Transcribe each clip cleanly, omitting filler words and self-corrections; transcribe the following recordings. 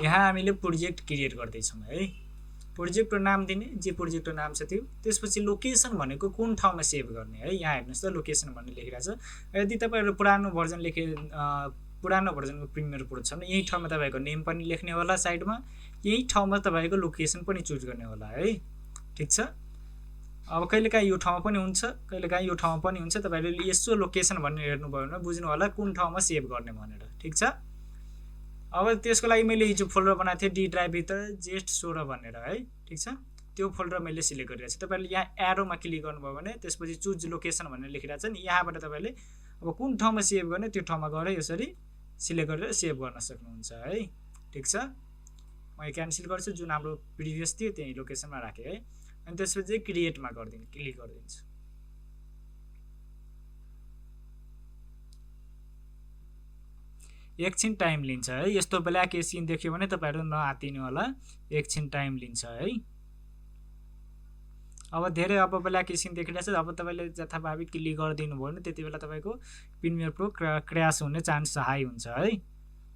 यहाँ हामीले project create गर्दैछौँ है। प्रोजेक्टको नाम दिने, जे प्रोजेक्टको नाम छ त्यो। त्यसपछि लोकेसन भनेको कुन ठाउँमा सेभ गर्ने है। यहाँ हेर्नुहोस् त लोकेसन भन्ने लेखिरहेको छ। यदि तपाईँहरू पुरानो भर्जनको प्रिमियर प्रो छ भने यही ठाउँमा तपाईँको नेम पनि लेख्ने होला साइडमा, यही ठाउँमा तपाईँको लोकेसन पनि चुज गर्ने होला है। ठिक छ। अब कहिलेकाहीँ यो ठाउँमा पनि हुन्छ, कहिलेकाहीँ यो ठाउँमा पनि हुन्छ। तपाईँहरूले यसो लोकेसन भनेर हेर्नुभयो भने बुझ्नु होला कुन ठाउँमा सेभ गर्ने भनेर। ठिक छ। अब त्यसको लागि मैले हिजो फोल्डर बनाएको थिएँ डी ड्राइभभित्र जेस्ट16 भनेर है। ठिक छ। त्यो फोल्डर मैले सिलेक्ट गरिरहेको छु। तपाईँले यहाँ एरोमा क्लिक गर्नुभयो भने त्यसपछि चुज लोकेसन भनेर लेखिरहेको छ नि, यहाँबाट तपाईँले अब कुन ठाउँमा सेभ गर्ने त्यो ठाउँमा गएर यसरी सिलेक्ट गरेर सेभ गर्न सक्नुहुन्छ है। ठिक छ। म क्यान्सल गर्छु, जुन हाम्रो प्रिभियस थियो त्यही लोकेसनमा राखेँ है। अनि त्यसपछि क्रिएटमा क्लिक गरिदिन्छु। एकछिन टाइम लिन्छ है। यस्तो ब्ल्याक स्क्रिन देख्यो भने तपाईँहरू नआत्तिनु होला, एकछिन टाइम लिन्छ है। अब धेरै अब ब्ल्याक स्क्रिन देखिरहेको छ। अब तपाईँले जथाभावी क्लिक गरिदिनु भयो भने त्यति बेला तपाईँको प्रिमियर प्रो क्र्यास हुने चान्स हाई हुन्छ है।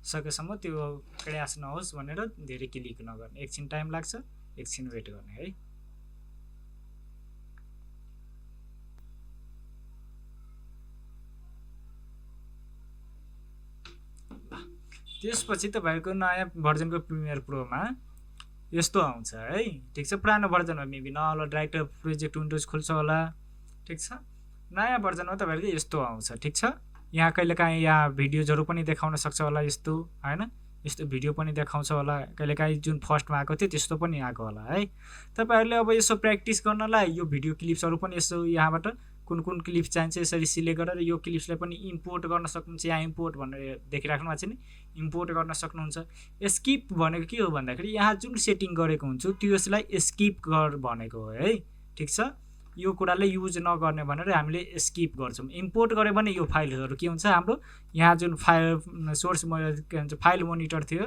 सकेसम्म त्यो क्र्यास नहोस् भनेर धेरै क्लिक नगर्ने। एकछिन टाइम लाग्छ, एकछिन वेट गर्ने है। त्यसपछि तपाईँको नयाँ भर्जनको प्रिमियर प्रोमा यस्तो आउँछ है। ठिक छ। पुरानो भर्जनमा मेबी नहोला, डाइरेक्ट प्रोजेक्ट विन्डोज खुल्छ होला। ठिक छ। नयाँ भर्जनमा तपाईँहरूको यस्तो आउँछ। ठिक छ। यहाँ कहिलेकाहीँ यहाँ भिडियोजहरू पनि देखाउन सक्छ होला यस्तो हैन, यस्तो भिडियो पनि देखाउँछ होला। कहिलेकाहीँ जुन फर्स्टमा आएको थियो त्यस्तो पनि आएको होला है। तपाईँहरूले अब यसो प्र्याक्टिस गर्नलाई यो भिडियो क्लिप्सहरू पनि यसो यहाँबाट कुन कुन क्लिप्स चाहिन्छ यसरी सिलेक्ट गरेर यो क्लिप्सलाई पनि इम्पोर्ट गर्न सक्नुहुन्छ। यहाँ इम्पोर्ट भनेर देखिराख्नु भएको छ नि, इम्पोर्ट गर्न सक्नुहुन्छ। स्किप भनेको के हो भन्दाखेरि यहाँ जुन सेटिङ गरेको हुन्छु त्यसलाई स्किप गर भनेको हो है। ठिक छ। यो कुराले युज नगर्ने भनेर हामीले स्किप गर्छौँ। इम्पोर्ट गऱ्यो भने यो फाइलहरू के हुन्छ हाम्रो, यहाँ जुन फाइल सोर्स के भन्छ फाइल मोनिटर थियो,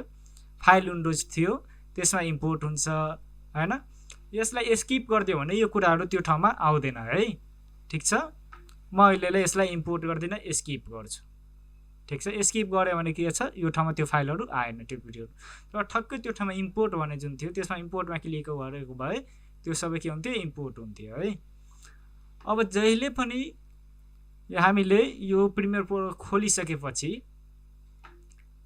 फाइल विन्डोज थियो, त्यसमा इम्पोर्ट हुन्छ हैन। यसलाई स्किप गरिदियो भने यो कुराहरू त्यो ठाउँमा आउँदैन है। ठिक छ। म अहिले यसलाई इम्पोर्ट गर्दिनँ, स्किप गर्छु। ठिक छ। स्किप गऱ्यो भने के छ, यो ठाउँमा त्यो फाइलहरू आएन, त्यो भिडियोहरू। तर ठक्कै त्यो ठाउँमा इम्पोर्ट भन्ने जुन थियो त्यसमा इम्पोर्टमा क्लिक गरेको भए त्यो सबै के हुन्थ्यो, इम्पोर्ट हुन्थ्यो है। अब जहिले पनि हामीले यो प्रिमियर प्रो खोलिसकेपछि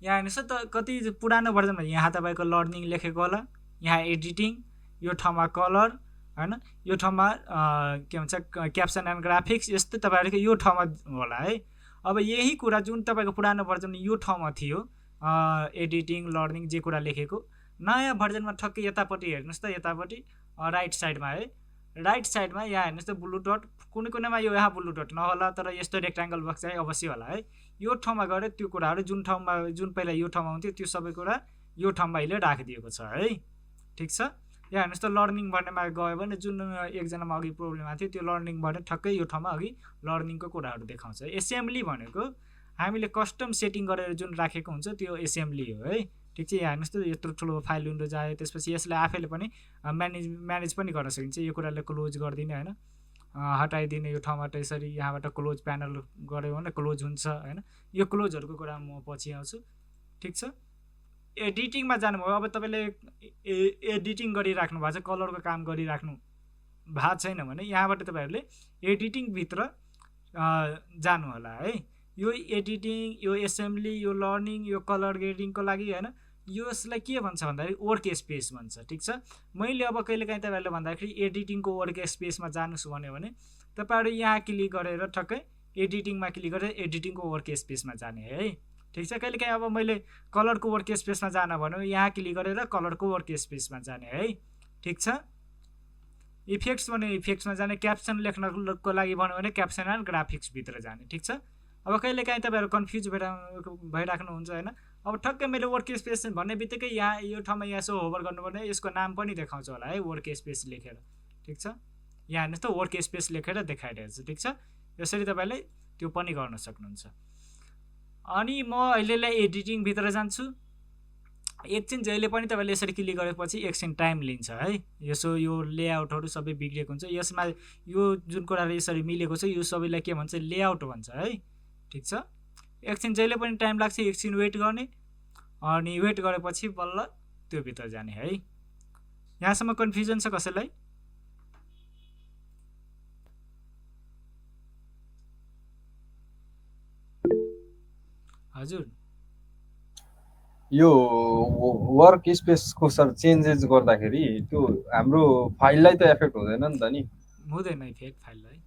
यहाँ हेर्नुहोस् त कति पुरानो भर्जनमा यहाँ तपाईँको लर्निङ लेखेको होला, यहाँ एडिटिङ, यो ठाउँमा कलर हैन, यो ठाउँमा के भन्छ क्याप्सन एन्ड ग्राफिक्स, यस्तै तपाईँहरूको यो ठाउँमा होला है। अब यही कुरा जुन तपाईँको पुरानो भर्जनमा यो ठाउँमा थियो एडिटिङ लर्निङ जे कुरा लेखेको, नयाँ भर्जनमा ठक्कै यतापट्टि हेर्नुहोस् त, यतापट्टि राइट साइडमा है, राइट साइडमा यहाँ हेर्नुहोस् त ब्लू डट, कुनै कुनैमा यो यहाँ ब्लू डट नहोला तर यस्तो रेक्ट्याङ्गल बक्स चाहिँ अवश्य होला है। यो ठाउँमा गएर त्यो कुराहरू जुन पहिला यो ठाउँमा हुन्थ्यो त्यो सबै कुरा यो ठाउँमा अहिले राखिदिएको छ है। ठिक छ। यहाँ हेर्नुहोस् त लर्निङ भन्नेमा गयो भने जुन एकजनामा अघि प्रब्लम आएको थियो त्यो लर्निङ भने ठक्कै यो ठाउँमा अघि लर्निङको कुराहरू देखाउँछ। एसेम्बली भनेको हामीले कस्टम सेटिङ गरेर जुन राखेको हुन्छ त्यो एसेम्बली हो है। ठिक छ। यहाँ हेर्नुहोस् त यत्रो ठुलो फाइल विन्डोज आयो, त्यसपछि यसलाई आफैले पनि म्यानेज पनि गर्न सकिन्छ। यो कुरालाई क्लोज गरिदिने हैन, हटाइदिने, यो ठाउँबाट यसरी यहाँबाट क्लोज प्यानल गऱ्यो भने क्लोज हुन्छ हैन। यो क्लोजहरूको कुरा म पछि आउँछु। ठिक छ। एडिटिङमा जानुभयो, अब तपाईँले एडिटिङ गरिराख्नु भएको छ, कलरको काम गरिराख्नु भएको छैन भने यहाँबाट तपाईँहरूले एडिटिङभित्र जानु होला है। यो एडिटिङ, यो एसेम्बली, यो लर्निङ, यो कलर ग्रेडिङको लागि हैन, यसलाई के भन्छ भन्दाखेरि वर्क स्पेस भन्छ। ठिक छ। मैले अब कहिलेकाहीँ तपाईँहरूले भन्दाखेरि एडिटिङको वर्क स्पेसमा जानुहोस् भन्यो भने तपाईँहरू यहाँ क्लिक गरेर ठक्कै एडिटिङमा क्लिक गरेर एडिटिङको वर्क स्पेसमा जाने है। ठिक छ। कहिलेकाहीँ अब मैले कलरको वर्क स्पेसमा जान भन्यो यहाँ क्लिक गरेर कलरको वर्क स्पेसमा जाने है। ठिक छ। इफेक्ट्स भने इफेक्ट्समा जाने, क्याप्सन लेख्नको लागि भन्यो भने क्याप्सन एन्ड ग्राफिक्सभित्र जाने। ठिक छ। अब कहिलेकाहीँ तपाईँहरू कन्फ्युज भइराख्नुहुन्छ होइन। अब ठक्कै मैले वर्क स्पेस भन्ने बित्तिकै यहाँ यो ठाउँमा यहाँ यसो होभर गर्नुपर्ने, यसको नाम पनि देखाउँछ होला है वर्क स्पेस लेखेर। ठिक छ। यहाँ हेर्नुहोस् त वर्क स्पेस लेखेर देखाइरहेको छ। ठिक छ। यसरी तपाईँले त्यो पनि गर्न सक्नुहुन्छ। अनि म अहिलेलाई एडिटिङभित्र जान्छु। एकछिन जहिले पनि तपाईँले यसरी क्लिक गरेपछि एकछिन टाइम लिन्छ है। यसो यो लेआउटहरू सबै बिग्रेको हुन्छ, यसमा यो जुन कुराले यसरी मिलेको छ यो सबैलाई के भन्छ, लेआउट भन्छ है। ठिक छ। एकछिन जहिले पनि टाइम लाग्छ, एकछिन वेट गर्ने, अनि वेट गरेपछि बल्ल त्यो भित्र जाने है। यहाँसम्म कन्फ्युजन छ कसैलाई? हजुर यो वर्क स्पेसको सर चेन्जेस गर्दाखेरि त्यो हाम्रो फाइललाई त एफेक्ट हुँदैन नि त नि? हुँदैन इफेक्ट फाइललाई,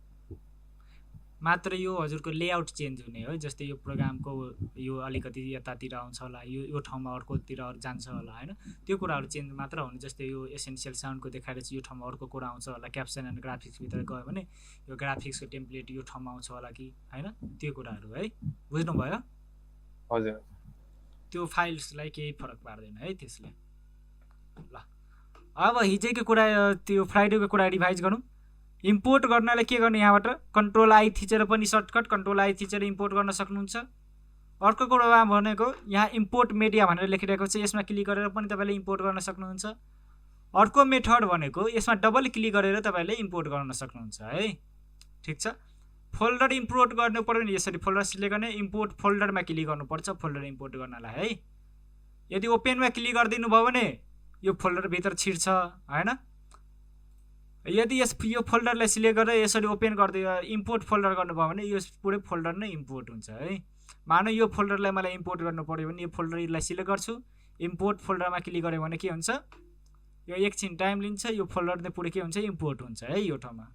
मात्र यो हजुरको लेआउट चेन्ज हुने हो। जस्तै यो प्रोग्रामको यो अलिकति यतातिर आउँछ होला, यो ठाउँमा अर्कोतिर जान्छ होला होइन, त्यो कुराहरू चेन्ज मात्र हुने। जस्तै यो एसेन्सियल साउन्डको देखाएर चाहिँ यो ठाउँमा अर्को कुरा आउँछ होला, क्याप्सन एन्ड ग्राफिक्सभित्र गयो भने यो ग्राफिक्सको टेम्प्लेट यो ठाउँमा आउँछ होला कि होइन, त्यो कुराहरू है। बुझ्नुभयो? हजुर। त्यो फाइल्सलाई केही फरक पार्दैन है त्यसले। ल अब हिजोको कुरा, त्यो फ्राइडेको कुरा रिभाइज गरौँ। इम्पोर्ट गर्नलाई के गर्ने, यहाँबाट कन्ट्रोल आई थिचेर पनि सर्टकट कन्ट्रोल आई थिचेर इम्पोर्ट गर्न सक्नुहुन्छ। अर्को कुरा भनेको यहाँ इम्पोर्ट मिडिया भनेर लेखिरहेको छ, यसमा क्लिक गरेर पनि तपाईँले इम्पोर्ट गर्न सक्नुहुन्छ। अर्को मेथड भनेको यसमा डबल क्लिक गरेर तपाईँले इम्पोर्ट गर्न सक्नुहुन्छ है। ठिक छ। फोल्डर इम्पोर्ट गर्नु पर्यो भने यसरी फोल्डर सिलेक्ट गर्ने, इम्पोर्ट फोल्डरमा क्लिक गर्नुपर्छ फोल्डर इम्पोर्ट गर्नलाई है। यदि ओपनमा क्लिक गरिदिनु भयो भने यो फोल्डरभित्र छिर्छ होइन। यदि यो फोल्डरलाई सिलेक्ट गरेर यसरी ओपन गरिदियो, इम्पोर्ट फोल्डर गर्नुभयो भने यो पुरै फोल्डर नै इम्पोर्ट हुन्छ है। मानौ यो फोल्डरलाई मलाई इम्पोर्ट गर्नु पर्यो भने यो फोल्डरलाई सिलेक्ट गर्छु, इम्पोर्ट फोल्डरमा क्लिक गऱ्यो भने के हुन्छ, यो एकछिन टाइम लिन्छ, यो फोल्डर नै पुरै के हुन्छ, इम्पोर्ट हुन्छ है यो ठाउँमा।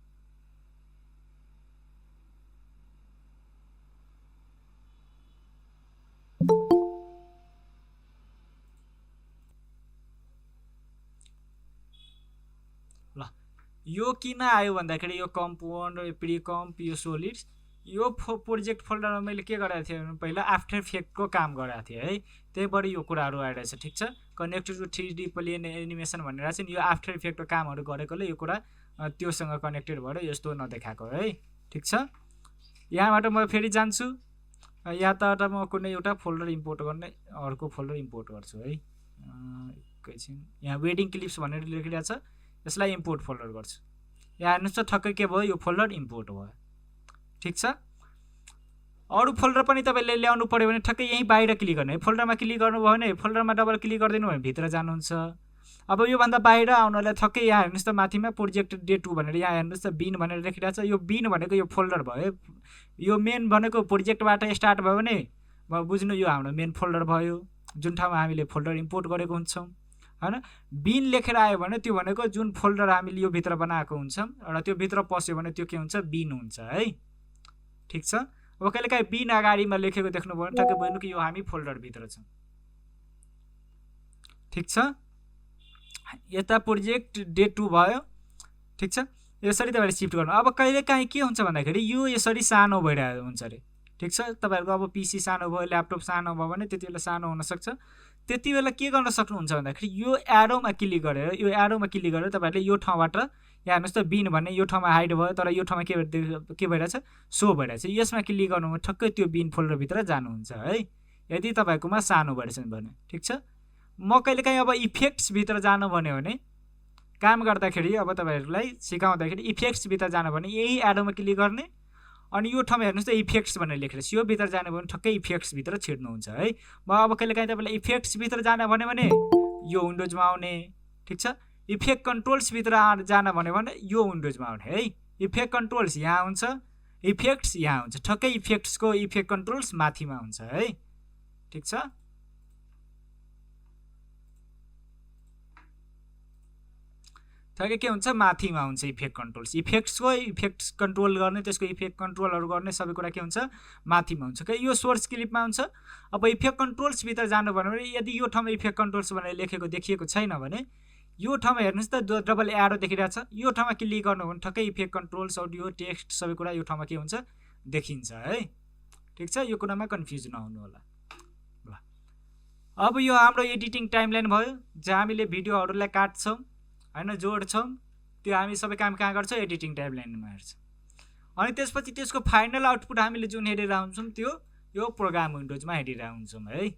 ल यो किन आयो भन्दाखेरि यो कम्पाउन्ड, प्रिकम्प, यो सोलिड्स, यो प्रोजेक्ट फोल्डरमा मैले के गरेको थिएँ भने पहिला आफ्टर इफेक्टको काम गरेको थिएँ है, त्यहीबाट यो कुराहरू आइरहेछ। ठिक छ। Connected to 3D plain animation भनेर चाहिँ यो आफ्टर इफेक्टको कामहरू गरेकोले यो कुरा त्योसँग कनेक्टेड भएर यस्तो नदेखाएको है। ठिक छ। यहाँबाट म फेरि जान्छु, यहाँबाट म कुनै एउटा फोल्डर इम्पोर्ट गर्ने, अर्को फोल्डर इम्पोर्ट गर्छु है। एकैछिन, यहाँ वेडिङ क्लिप्स भनेर लेखिरहेको छ, यसलाई इम्पोर्ट फोल्डर गर्छु। यहाँ हेर्नुहोस् त ठक्कै के भयो, यो फोल्डर इम्पोर्ट भयो। ठिक छ। अरू फोल्डर पनि तपाईँले ल्याउनु पऱ्यो भने ठक्कै यहीँ बाहिर क्लिक गर्ने, फोल्डरमा क्लिक गर्नुभयो भने फोल्डरमा डबल क्लिक गरिदिनु भने भित्र जानुहुन्छ। अब योभन्दा बाहिर आउनलाई ठक्कै यहाँ हेर्नुहोस् त माथिमा प्रोजेक्ट डे 2 भनेर यहाँ हेर्नुहोस् त बिन भनेर लेखिरहेको छ। यो बिन भनेको यो फोल्डर भयो, यो मेन भनेको प्रोजेक्टबाट स्टार्ट भयो भने बुझ्नु यो हाम्रो मेन फोल्डर भयो, जुन ठाउँमा हामीले फोल्डर इम्पोर्ट गरेको हुन्छौँ होइन। बिन लेखेर आयो भने त्यो भनेको जुन फोल्डर हामीले यो भित्र बनाएको हुन्छौँ र त्यो भित्र पस्यो भने त्यो के हुन्छ, बिन हुन्छ है। ठिक छ। अब कहिलेकाहीँ बिन अगाडिमा लेखेको देख्नुभयो भने ठक्कै बुझ्नु कि यो हामी फोल्डरभित्र छौँ। ठिक छ। यता प्रोजेक्ट डे 2 भयो। ठिक छ। यसरी तपाईँले सिफ्ट गर्नु। अब कहिलेकाहीँ के हुन्छ भन्दाखेरि यो यसरी सानो भइरहेको हुन्छ अरे। ठिक छ। तपाईँहरूको अब पिसी सानो भयो, ल्यापटप सानो भयो भने त्यति बेला सानो हुनसक्छ। त्यति बेला के गर्न सक्नुहुन्छ भन्दाखेरि यो एरोमा क्लिक गरेर तपाईँहरूले यो ठाउँबाट यहाँ हेर्नुहोस् त बिन भन्ने यो ठाउँमा हाइड भयो, तर यो ठाउँमा के भइरहेछ, सो भइरहेछ। यसमा क्लिक गर्नु ठक्कै त्यो बिन फोल्डरभित्र जानुहुन्छ है, यदि तपाईँकोमा सानो भइरहेछ भने। ठिक छ। म कहिलेकाहीँ अब इफेक्ट्सभित्र जानु भन्यो भने काम गर्दाखेरि, अब तपाईँहरूलाई सिकाउँदाखेरि इफेक्ट्सभित्र जानु भने यही एरोमा क्लिक गर्ने, अनि यो ठाउँमा हेर्नुहोस् त इफेक्ट्स भनेर लेखेर यो भित्र जानु भने ठक्कै इफेक्ट्सभित्र छिर्नुहुन्छ है। म अब कहिलेकाहीँ तपाईँलाई इफेक्ट्सभित्र जान भन्यो भने यो विन्डोजमा आउने। ठिक छ। इफेक्ट कन्ट्रोल्सभित्र जान भन्यो भने यो विन्डोजमा आउने है। इफेक्ट कन्ट्रोल्स यहाँ हुन्छ, इफेक्ट्स यहाँ हुन्छ, ठक्कै इफेक्ट्सको इफेक्ट कन्ट्रोल्स माथिमा हुन्छ है। ठिक छ। ठ्याक्कै के हुन्छ, माथिमा हुन्छ इफेक्ट कन्ट्रोल्स। इफेक्ट्सको इफेक्ट्स कन्ट्रोल गर्ने, त्यसको इफेक्ट कन्ट्रोलहरू गर्ने सबै कुरा के हुन्छ, माथिमा हुन्छ। यो सोर्स क्लिपमा हुन्छ। अब इफेक्ट कन्ट्रोल्सभित्र जानु भन्यो भने यदि यो ठाउँमा इफेक्ट कन्ट्रोल्स भनेर लेखेको देखिएको छैन भने यो ठाउँमा हेर्नुहोस् त डबल एरो देखिरहेको छ, यो ठाउँमा क्लिक गर्नु भने ठक्कै इफेक्ट कन्ट्रोल्स, अडियो, टेक्स्ट सबै कुरा यो ठाउँमा के हुन्छ, देखिन्छ है। ठिक छ। यो कुरामा कन्फ्युज नहुनु होला। ल अब यो हाम्रो एडिटिङ टाइमलाइन भयो, जहाँ हामीले भिडियोहरूलाई काट्छौँ होइन, जोड्छौँ, त्यो हामी सबै काम कहाँ गर्छौँ, एडिटिङ टाइमलाइनमा हेर्छौँ। अनि त्यसपछि त्यसको फाइनल आउटपुट हामीले जुन हेरिरहेको हुन्छौँ त्यो यो प्रोग्राम विन्डोजमा हेरिरहेको हुन्छौँ है।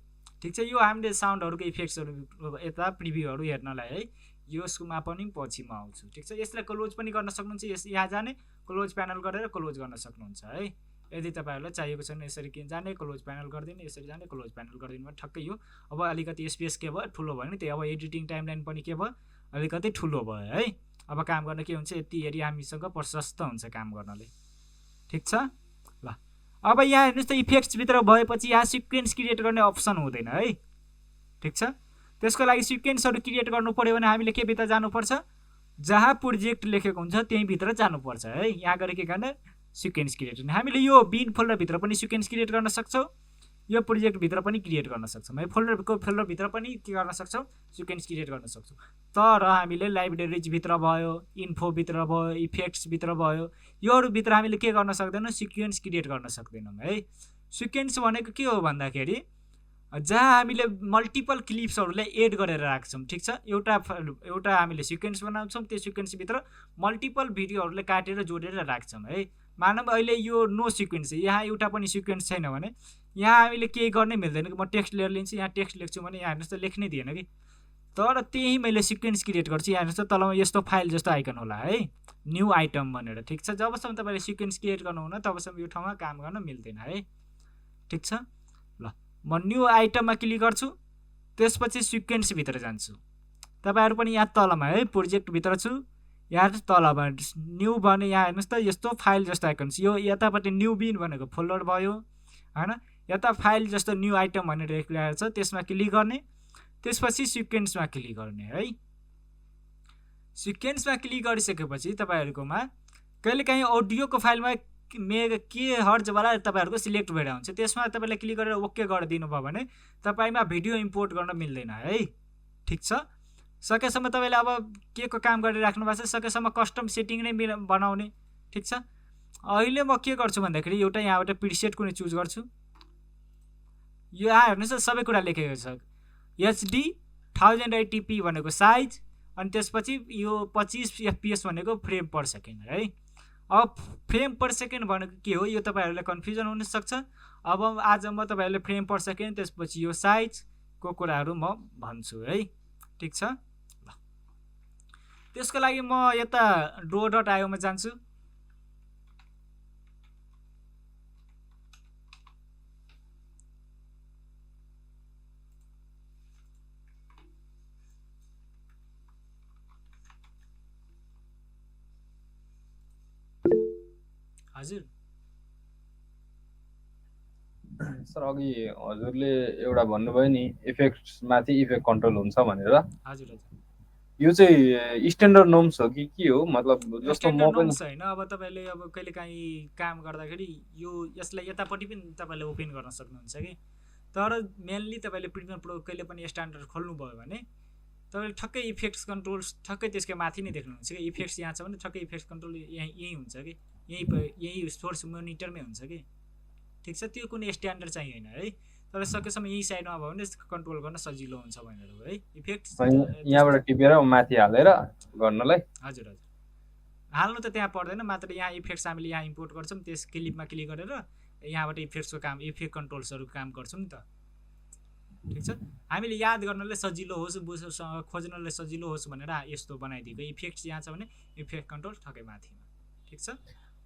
ठिक छ। यो हामीले साउन्डहरूको इफेक्ट्सहरू यता प्रिभ्यूहरू हेर्नलाई है, यसमा पनि पछि म आउँछु। ठिक छ। यसलाई क्लोज पनि गर्न सक्नुहुन्छ, यहाँ जाने क्लोज प्यानल गरेर क्लोज गर्न सक्नुहुन्छ है। यदि तपाईँहरूलाई चाहिएको छ भने यसरी किन जाने क्लोज प्यानल गरिदिने, यसरी जाने क्लोज प्यानल गरिदिनु भने ठक्कै यो अब अलिकति स्पेस के भयो ठुलो भयो नि, त्यही अब एडिटिङ टाइमलाइन पनि के भयो अलिकति ठुलो भयो है। अब काम गर्न के हुन्छ, यति एरिया हामीसँग प्रशस्त हुन्छ काम गर्नले। ठिक छ ल। अब यहाँ हेर्नुहोस् त इफेक्ट्सभित्र भएपछि यहाँ सिक्वेन्स क्रिएट गर्ने अप्सन हुँदैन है। ठिक छ, त्यसको लागि सिक्वेन्सहरू क्रिएट गर्नु पऱ्यो भने हामीले के भित्र जानुपर्छ, जहाँ प्रोजेक्ट लेखेको हुन्छ त्यहीँ भित्र जानुपर्छ है। यहाँ गएर के गर्ने सिक्वेन्स क्रिएट गर्ने, हामीले यो बिन फोल्डरभित्र पनि सिक्वेन्स क्रिएट गर्न सक्छौँ, यो प्रोजेक्टभित्र पनि क्रिएट गर्न सक्छौँ है। फोल्डरभित्र पनि के गर्न सक्छौँ, सिक्वेन्स क्रिएट गर्न सक्छौँ। तर हामीले लाइब्रेरिजभित्र भयो, इन्फोभित्र भयो, इफेक्ट्सभित्र भयो, योहरूभित्र हामीले के गर्न सक्दैनौँ, सिक्वेन्स क्रिएट गर्न सक्दैनौँ है। सिक्वेन्स भनेको के हो भन्दाखेरि जहाँ हामीले मल्टिपल क्लिप्सहरूलाई एड गरेर राख्छौँ। ठिक छ, एउटा हामीले सिक्वेन्स बनाउँछौँ, त्यो सिक्वेन्सभित्र मल्टिपल भिडियोहरूलाई काटेर जोडेर राख्छौँ है। मानौँ अहिले यो नो सिक्वेन्स, यहाँ एउटा पनि सिक्वेन्स छैन भने यहाँ हामीले केही गर्नै मिल्दैन कि। म टेक्स्ट लेयर लिन्छु, यहाँ टेक्स्ट लेख्छु भने यहाँ हेर्नुहोस् त लेख्नै दिएन कि। तर त्यही मैले सिक्वेन्स क्रिएट गर्छु, यहाँ हेर्नुहोस् त तलमा यस्तो फाइल जस्तो आइकन होला है, न्यू आइटम भनेर। ठिक छ, जबसम्म तपाईँले सिक्वेन्स क्रिएट गर्नुहुन्न तबसम्म यो ठाउँमा काम गर्न मिल्दैन है। ठिक छ ल, म न्यू आइटममा क्लिक गर्छु, त्यसपछि सिक्वेन्सभित्र जान्छु। तपाईँहरू पनि यहाँ तलमा है प्रोजेक्टभित्र छु, यहाँ तलमा न्यू भने यहाँ हेर्नुहोस् त यस्तो फाइल जस्तो आइकन छ। यो यतापट्टि न्यू बिन भनेको फोल्डर भयो होइन, यता फाइल जस्तो न्यू आइटम भनेर लेखेको छ, त्यसमा क्लिक गर्ने, त्यसपछि सिक्वेन्समा क्लिक गर्ने है। सिक्वेन्समा क्लिक गरिसकेपछि तपाईँहरूकोमा कहिलेकाहीँ अडियोको फाइलमा के हर्जवाला तपाईँहरूको सिलेक्ट भएर हुन्छ, त्यसमा तपाईँले क्लिक गरेर ओके गरिदिनु भयो भने तपाईँमा भिडियो इम्पोर्ट गर्न मिल्दैन है। ठिक छ, सकेसम्म तपाईँले अब के को काम गरिराख्नु भएको छ, सकेसम्म कस्टम सेटिङ नै बनाउने। ठिक छ, अहिले म के गर्छु भन्दाखेरि एउटा यहाँबाट प्रिसेट कुनै चुज गर्छु। यो यहाँ हेर्नुहोस् त सबै कुरा लेखेको छ, HD 1080p भनेको साइज, अनि त्यसपछि यो 25 FPS भनेको फ्रेम पर सेकेन्ड है। अब फ्रेम पर सेकेन्ड भनेको के हो यो तपाईँहरूलाई कन्फ्युजन हुनसक्छ। अब आज म तपाईँहरूले फ्रेम पर सेकेन्ड त्यसपछि यो साइजको कुराहरू म भन्छु है। ठिक छ ल, त्यसको लागि म यता draw.io मा जान्छु। हजुर सर अघि हजुरले एउटा भन्नुभयो नि इफेक्ट्स माथि इफेक्ट कन्ट्रोल हुन्छ भनेर। हजुर हजुर, यो चाहिँ स्ट्यान्डर्ड नोम्स हो कि के हो, मतलब जस्तो म पनि होइन। अब तपाईँले अब कहिलेकाहीँ काम गर्दाखेरि यो यसलाई यतापट्टि पनि तपाईँले ओपन गर्न सक्नुहुन्छ कि। तर मेनली तपाईँले प्रिमियर प्रो कहिले पनि स्ट्यान्डर्ड खोल्नुभयो भने तपाईँले ठक्कै इफेक्ट्स कन्ट्रोल्स ठक्कै त्यसको माथि नै देख्नुहुन्छ कि। इफेक्ट्स यहाँ छ भने ठक्कै इफेक्ट्स कन्ट्रोल यहीँ हुन्छ कि, यही सोर्स मोनिटरमै हुन्छ कि। ठिक छ, त्यो कुनै स्ट्यान्डर्ड चाहिँ होइन है। तर सकेसम्म यही साइडमा भयो भने कन्ट्रोल गर्न सजिलो हुन्छ भनेर हो है। इफेक्ट्स यहाँबाट टिपेर माथि हालेर गर्नलाई। हजुर हजुर, हाल्नु त त्यहाँ पर्दैन, मात्र यहाँ इफेक्ट्स हामीले यहाँ इम्पोर्ट गर्छौँ, त्यस क्लिपमा क्लिक गरेर यहाँबाट इफेक्ट्सको काम इफेक्ट कन्ट्रोल्सहरूको काम गर्छौँ नि त। ठिक छ, हामीले याद गर्नलाई सजिलो होस्, खोज्नलाई सजिलो होस् भनेर यस्तो बनाइदिएको। इफेक्ट्स यहाँ छ भने इफेक्ट कन्ट्रोल ठक्कै माथिमा। ठिक छ,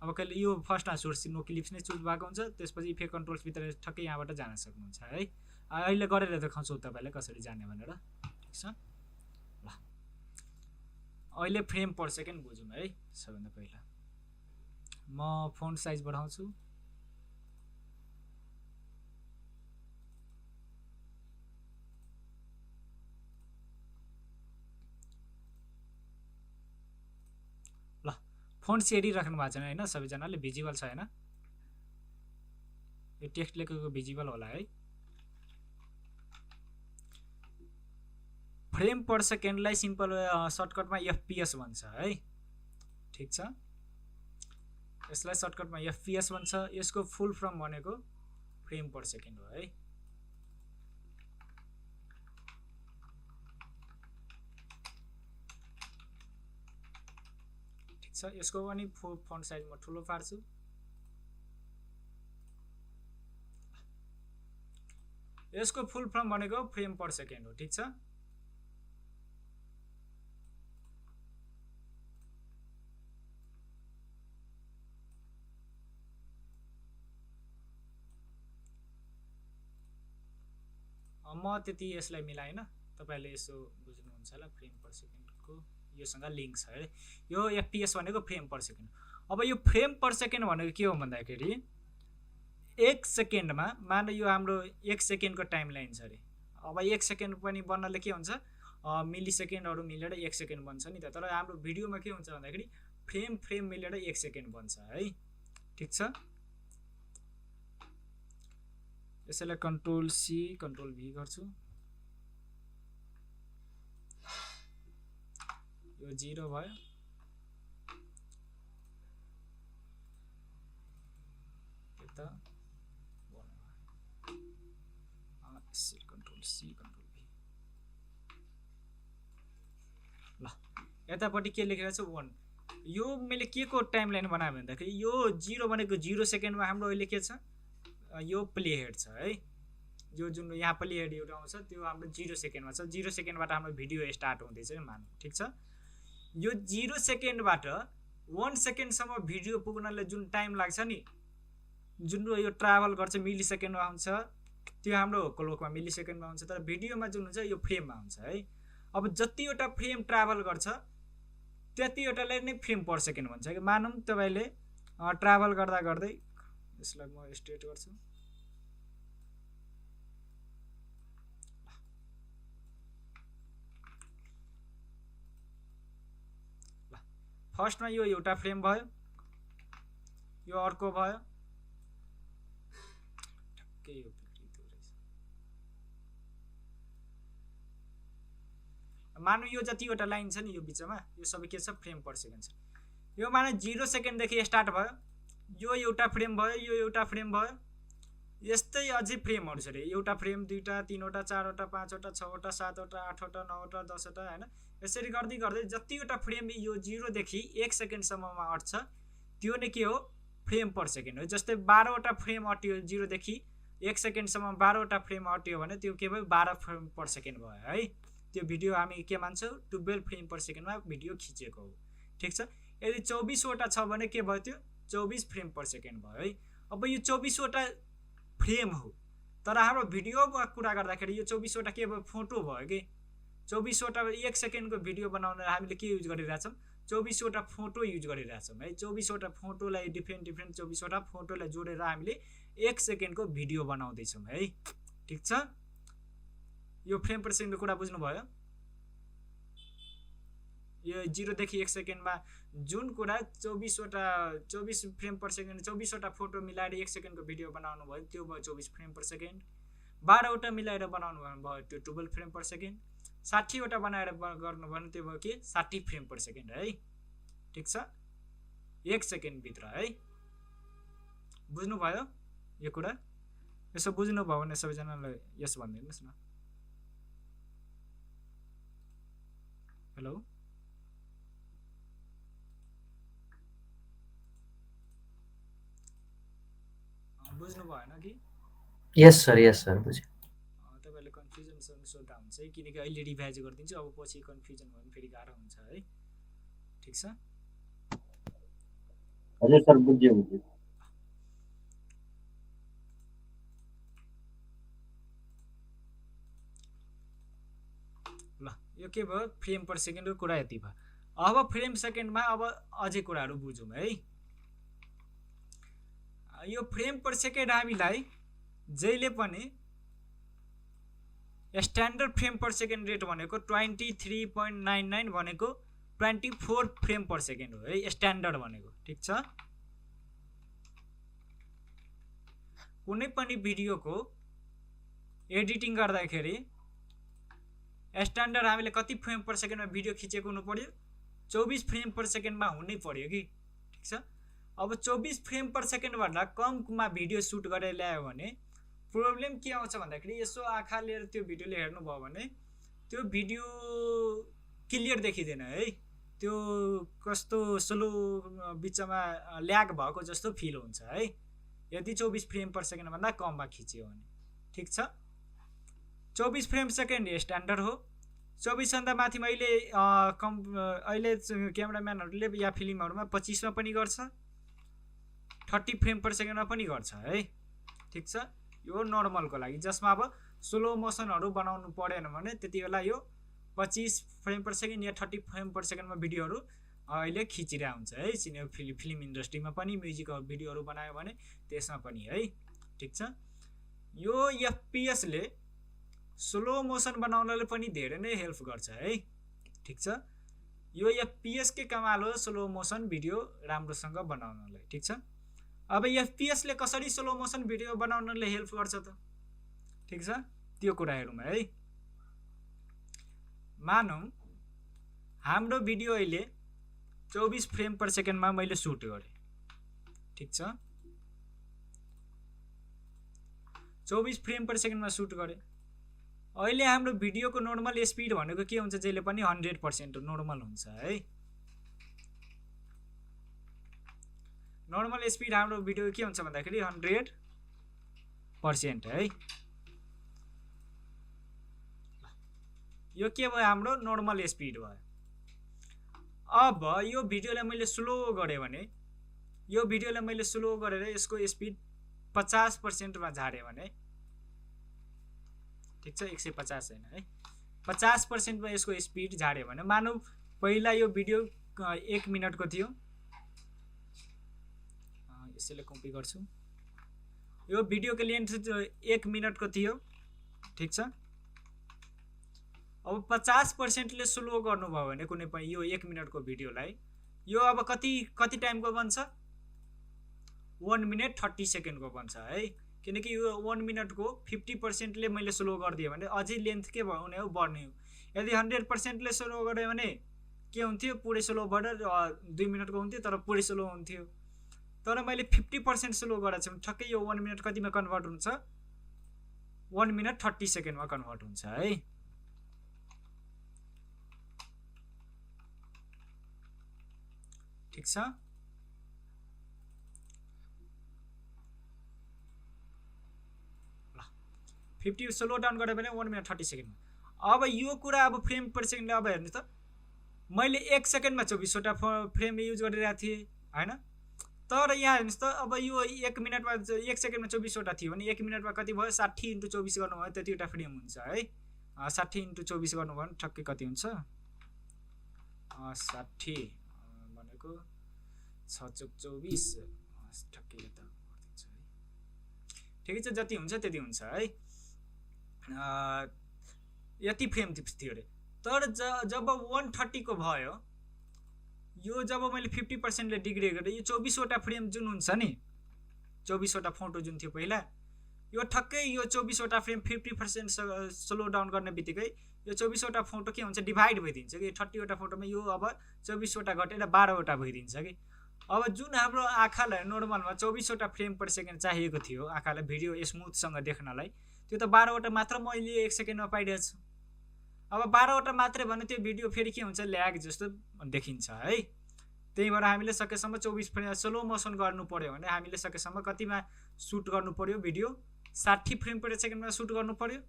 अब कहिले यो फर्स्टमा सोर्स नो क्लिप्स नै चुज भएको हुन्छ, त्यसपछि इफेक्ट कन्ट्रोल्सभित्र ठक्कै यहाँबाट जान सक्नुहुन्छ है। अहिले गरेर देखाउँछु तपाईँलाई कसरी जाने भनेर। ठिक छ ल, अहिले फ्रेम पर सेकेन्ड बुझौँ है। सबभन्दा पहिला म फोन्ट साइज बढाउँछु। ल, फोन्ट सेडी राख्नु भएको छैन होइन सबैजनाले, भिजिबल छ होइन, यो टेक्स्ट लेखेको भिजिबल होला है। फ्रेम पर सेकेन्डलाई सिम्पल सर्टकटमा FPS भन्छ है। ठिक छ, यसलाई सर्टकटमा FPS भन्छ। यसको फुल फर्म भनेको फ्रेम पर सेकेन्ड हो है। ठिक छ, यसको पनि फन्ट साइज म ठुलो पार्छु। यसको फुल फर्म भनेको फ्रेम पर सेकेन्ड हो। ठिक छ, म त्यति यसलाई मिलाएन, तपाईँले यसो बुझ्नुहुन्छ होला। फ्रेम पर सेकेन्डको योसँग लिङ्क छ है। यो FPS भनेको फ्रेम पर सेकेन्ड। अब यो फ्रेम पर सेकेन्ड भनेको के हो भन्दाखेरि 1 सेकेन्डमा मान यो हाम्रो 1 सेकेन्डको टाइम लाइन छ अरे। अब 1 सेकेन्ड पनि बन्नले के हुन्छ, मिली सेकेन्डहरू मिलेर 1 सेकेन्ड बन्छ नि त। तर हाम्रो भिडियोमा के हुन्छ भन्दाखेरि फ्रेम मिलेर 1 सेकेन्ड बन्छ है। ठिक छ, यसैलाई कन्ट्रोल सी कन्ट्रोल भी गर्छु। यो 0 भयो, यता कन्ट्रोल सी कन्ट्रोल भी। ल यतापट्टि के लेखेको छ 1। यो मैले के को टाइम लाइन बनाएँ भन्दाखेरि यो 0 भनेको 0 सेकेन्डमा हाम्रो अहिले के छ, यो प्ले हेड छ है। यो जुन यहाँ प्ले हेड एउटा आउँछ त्यो हाम्रो 0 सेकेन्डमा छ। 0 सेकेन्डबाट हाम्रो भिडियो स्टार्ट हुँदैछ मानौँ। ठिक छ, यो 0 सेकेन्डबाट 1 सेकेन्डसम्म भिडियो पुग्नलाई जुन टाइम लाग्छ नि, जुन यो ट्राभल गर्छ मिली सेकेन्डमा हुन्छ, त्यो हाम्रो क्लोकमा मिली सेकेन्डमा हुन्छ। तर भिडियोमा जुन हुन्छ यो फ्रेममा हुन्छ है। अब जतिवटा फ्रेम ट्राभल गर्छ त्यतिवटालाई नै फ्रेम पर सेकेन्ड भन्छ कि। मानौँ तपाईँले ट्राभल गर्दा गर्दै, यसलाई म स्ट्रेट गर्छु। फर्स्टमा यो एउटा फ्रेम भयो, यो अर्को भयो, ठ्याक्कै यो बिग्रिँदो रहेछ। मानौँ यो जतिवटा लाइन छ नि यो बिचमा, यो सबै के छ, फ्रेम पर सेकेन्ड छ। यो मानौँ 0 सेकेन्डदेखि स्टार्ट भयो, यो एउटा फ्रेम भयो, यो एउटा फ्रेम भयो, यस्तै अझै फ्रेमहरू छ अरे। एउटा फ्रेम, दुईवटा, तीनवटा, चारवटा, पाँचवटा, छवटा, सातवटा, आठवटा, नौवटा, 10वटा होइन। यसरी गर्दै गर्दै जतिवटा फ्रेम यो 0 देखि 1 सेकेन्डसम्ममा अट्छ त्यो नै के हो, फ्रेम पर सेकेन्ड हो। जस्तै 12वटा फ्रेम अट्यो 0 देखि 1 सेकेन्डसम्म, 12वटा फ्रेम अट्यो भने त्यो के भयो, 12 फ्रेम पर सेकेन्ड भयो है। त्यो भिडियो हामी के मान्छौँ, 12 फ्रेम पर सेकेन्डमा भिडियो खिचेको हो। ठिक छ, यदि 24वटा छ भने के भयो, त्यो 24 फ्रेम पर सेकेन्ड भयो है। अब यो 24वटा फ्रेम हो, तर हाम्रो भिडियोमा कुरा गर्दाखेरि यो 24वटा के भयो, फोटो भयो कि। 24वटा 1 सेकेन्डको भिडियो बनाउन हामीले के युज गरिरहेछौँ, 24वटा फोटो युज गरिरहेछौँ है। 24वटा फोटोलाई डिफ्रेन्ट 24वटा फोटोलाई जोडेर हामीले 1 सेकेन्डको भिडियो बनाउँदैछौँ है। ठिक छ, यो फ्रेम पर सेकेन्डको कुरा बुझ्नुभयो। यो 0 देखि 1 सेकेन्डमा जुन कुरा 24 फ्रेम पर सेकेन्ड, 24वटा फोटो मिलाएर 1 सेकेन्डको भिडियो बनाउनु भयो त्यो भयो 24 फ्रेम पर सेकेन्ड। 12वटा मिलाएर बनाउनु भयो त्यो 12 फ्रेम पर सेकेन्ड। 60वटा बनाएर गर्नु भने त्यो भयो के, 60 फ्रेम पर सेकेन्ड है। ठिक छ, 1 सेकेन्डभित्र है। बुझ्नुभयो यो कुरा? यसो बुझ्नुभयो भने सबैजनालाई यस भनिदिनुहोस् न। हेलो, बुझ्नु भएन कि? यस सर बुझेँ। तपाईँले कन्फ्युजन सोध्दा हुन्छ है, किनकि अहिले रिभाइज गरिदिन्छु, अब पछि कन्फ्युजन भयो भने फेरि गाह्रो हुन्छ है। ठिक छ, हजुर सर बुझ्यो। ल यो के भयो, फ्रेम पर सेकेन्डको कुरा यति भयो। अब फ्रेम सेकेन्डमा अब अझै कुराहरू बुझौँ है। यो फ्रेम पर सेकेन्ड हामीलाई जहिले पनि standard frame per second rate भनेको 23.99 भनेको 24 फ्रेम पर सेकेन्ड हो है, स्ट्यान्डर्ड भनेको। ठिक छ, कुनै पनि भिडियोको एडिटिङ गर्दाखेरि स्ट्यान्डर्ड हामीले कति फ्रेम पर सेकेन्डमा भिडियो खिचेको हुनु पर्यो, 24 फ्रेम पर सेकेन्डमा हुनै पर्यो कि। ठिक छ, अब 24 फ्रेम पर सेकेन्डभन्दा कममा भिडियो सुट गरेर ल्यायो भने प्रब्लम के आउँछ भन्दाखेरि यसो आँखा लिएर त्यो भिडियोले हेर्नुभयो भने त्यो भिडियो क्लियर देखिँदैन है। त्यो कस्तो स्लो बिचमा ल्याग भएको जस्तो फिल हुन्छ है, यदि 24 फ्रेम पर सेकेन्डभन्दा कममा खिच्यो भने। ठिक छ, 24 फ्रेम सेकेन्ड स्ट्यान्डर्ड हो। 24 भन्दा माथिमा अहिले क्यामेराम्यानहरूले या फिल्महरूमा 25मा पनि गर्छ, 30 फ्रेम पर सेकेन्डमा पनि गर्छ है। ठिक छ, यो नर्मलको लागि, जसमा अब स्लो मोसनहरू बनाउनु परेन भने त्यति बेला यो 25 फ्रेम पर सेकेन्ड या 30 फ्रेम पर सेकेन्डमा भिडियोहरू अहिले खिचिरहेको हुन्छ है। सिने फिल्म इन्डस्ट्रीमा पनि म्युजिक भिडियोहरू बनायो भने त्यसमा पनि है। ठिक छ, यो एफपिएसले स्लो मोसन बनाउनले पनि धेरै नै हेल्प गर्छ है। ठिक छ, यो एफपिएस के कमाल हो स्लो मोसन भिडियो राम्रोसँग बनाउनलाई। ठिक छ, अब एफपिएसले कसरी स्लो मोसन भिडियो बनाउनले हेल्प गर्छ त? ठिक छ, त्यो कुरा हेरौँ है। मानौँ हाम्रो भिडियो अहिले 24 फ्रेम पर सेकेन्डमा मैले सुट गरेँ। ठिक छ, 24 फ्रेम पर सेकेन्डमा सुट गरेँ। अहिले हाम्रो भिडियोको नर्मल स्पिड भनेको के हुन्छ? जहिले पनि 100% नर्मल हुन्छ है। नर्मल स्पिड हाम्रो भिडियो के हुन्छ भन्दाखेरि 100% है। यो के भयो? हाम्रो नर्मल स्पिड भयो। अब यो भिडियोलाई मैले स्लो गरेँ भने, यो भिडियोलाई मैले स्लो गरेर यसको स्पिड 50% मा झारेँ भने, ठिक छ, 150 हैन है, 50% मा यसको स्पिड झार्यो भने, मानौ पहिला यो भिडियो 1 मिनेटको थियो, यसैले कपी गर्छु, यो भिडियोको लेन्थ 1 मिनेटको थियो। ठिक छ, अब 50% ले स्लो गर्नुभयो भने कुनै पनि यो 1 मिनेटको भिडियोलाई, यो अब कति टाइमको बन्छ? 1 मिनेट 30 सेकेन्डको बन्छ है। किनकि यो 1 मिनेटको 50% ले मैले स्लो गरिदिएँ भने अझै लेन्थ के भयो हुने हो? बढ्ने हो। यदि 100% ले स्लो गरेँ भने के हुन्थ्यो? पुरै स्लो बढेर 2 मिनेटको हुन्थ्यो, तर पुरै स्लो हुन्थ्यो। तर मैले 50% स्लो गरेको छु, ठक्कै यो 1 मिनेट कतिमा कन्भर्ट हुन्छ? 1 मिनेट 30 सेकेन्डमा कन्भर्ट हुन्छ है। ठिक छ, ल 50 स्लो डाउन गरे भने 1 मिनेट 30 सेकेन्डमा। अब यो कुरा अब फ्रेम पर सेकेन्डले अब हेर्नु त, मैले 1 सेकेन्डमा 24 वटा फ्रेम युज गरिरहेको थिएँ हैन? तर यहाँ हेर्नुहोस् त, अब यो 1 मिनेटमा 1 सेकेन्डमा 24 वटा थियो भने 1 मिनेटमा कति भयो? 60 × 24 गर्नुभयो त्यतिवटा फ्रेम हुन्छ है। 60 × 24 गर्नुभयो भने ठक्कै कति हुन्छ? 60 भनेको 6 × 24 ठक्कै यता गरिदिन्छ है। ठिकै छ, जति हुन्छ त्यति हुन्छ है। यति फ्रेम थियो अरे। तर जब 130 को भयो, यो जब मैले 50% ले डिग्रेड गरेँ, यो 24 वटा फ्रेम जुन हुन्छ नि, 24 वटा फोटो जुन थियो पहिला, यो ठक्कै यो 24 वटा फ्रेम 50% स्लो डाउन गर्ने बित्तिकै यो 24 वटा फोटो के हुन्छ? डिभाइड भइदिन्छ कि 30 वटा फोटोमा यो अब 24 वटा घटेर 12 वटा भइदिन्छ कि। अब जुन हाम्रो आँखालाई नर्मलमा 24 वटा फ्रेम पर सेकेन्ड चाहिएको थियो आँखालाई भिडियो स्मुथसँग देख्नलाई, त्यो त 12 वटा मात्र मैले 1 सेकेन्डमा पाइरहेको छु। अब 12 वटा मात्रै भने त्यो भिडियो फेरि के हुन्छ? ल्याग जस्तो देखिन्छ है। त्यही भएर हामीले सकेसम्म 24 फ्रेम स्लो मोसन गर्नु पर्यो भने हामीले सकेसम्म कतिमा सुट गर्नु पर्यो? भिडियो 60 फ्रेम पर सेकेन्डमा सुट गर्नु पर्यो।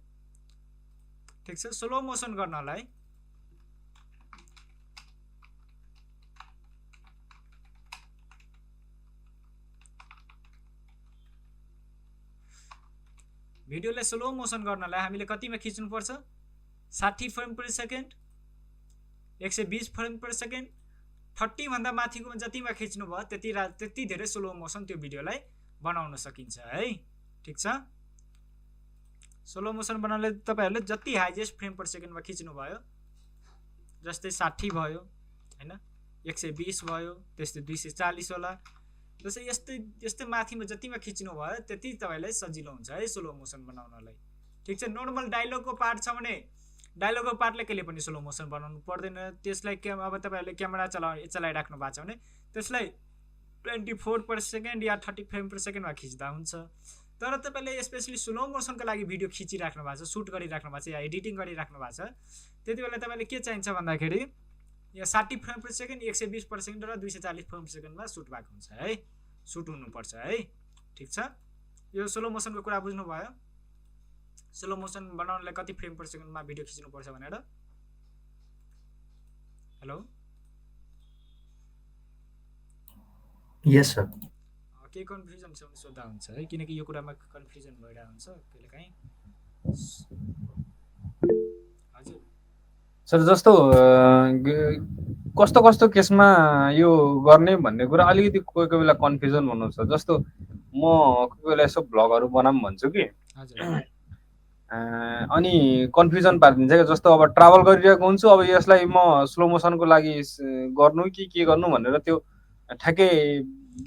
ठिक छ, स्लो मोसन गर्नलाई भिडियोलाई स्लो मोसन गर्नलाई हामीले कतिमा खिच्नु पर्छ? 60 frame per second, 120 frame per second, 30 भन्दा माथिको जतिमा खिच्नु भयो त्यति धेरै स्लो मोसन त्यो भिडियोलाई बनाउन सकिन्छ है। ठिक छ, स्लो मोसन बनाउनले तपाईहरुले जति हाइएस्ट फ्रेम पर सेकेन्डमा खिच्नु भयो, जस्तै 60 भयो हैन, 120 भयो, त्यस्तै 240 होला, जस्तै यस्तै माथिमा जतिमा खिच्नु भयो त्यति तपाईलाई सजिलो हुन्छ है स्लो मोसन बनाउनलाई। ठिक छ, नर्मल डायलगको पार्ट छ भने डायलगको पार्टले कहिले पनि स्लो मोसन बनाउनु पर्दैन। त्यसलाई अब तपाईहरुले क्यामेरा चलाइराख्नु भएको छ भने त्यसलाई 24 पर सेकेन्ड या 30 फ्रेम पर सेकेन्डमा खिच्दा हुन्छ। तर तपाईले स्पेशली स्लो मोसनको लागि भिडियो खिचिराख्नु भएको छ, सुट गरिराख्नु भएको छ या एडिटिङ गरिराख्नु भएको छ, त्यति बेला तपाईले के चाहिन्छ भन्दाखेरि या 60 frame per second, 120 per second र 240 फ्रेम पर सेकेन्डमा सुट भएको हुन्छ है, सुट हुनुपर्छ है। ठिक छ, यो स्लो मोसनको कुरा बुझ्नु भयो? स्लो मोसन बनाउनलाई कति फ्रेम पर सेकेन्डमा भिडियो खिच्नुपर्छ भनेर? हेलो, यस सर। के कन्फ्युजन छ भने सोध्दा हुन्छ है, किनकि यो कुरामा कन्फ्युजन भइरहेको हुन्छ कहिलेकाहीँ। हजुर सर जस्तो कस्तो कस्तो केसमा यो गर्ने भन्ने कुरा अलिकति कोही कोही बेला कन्फ्युजन हुनुहुन्छ। जस्तो म कोही बेला यसो भ्लगहरू बनाऊँ भन्छु कि हजुर अनि कन्फ्युजन पारिदिन्छ क्या। जस्तो अब ट्राभल गरिरहेको हुन्छु, अब यसलाई म स्लो मोसनको लागि गर्नु कि के गर्नु भनेर त्यो ठ्याक्कै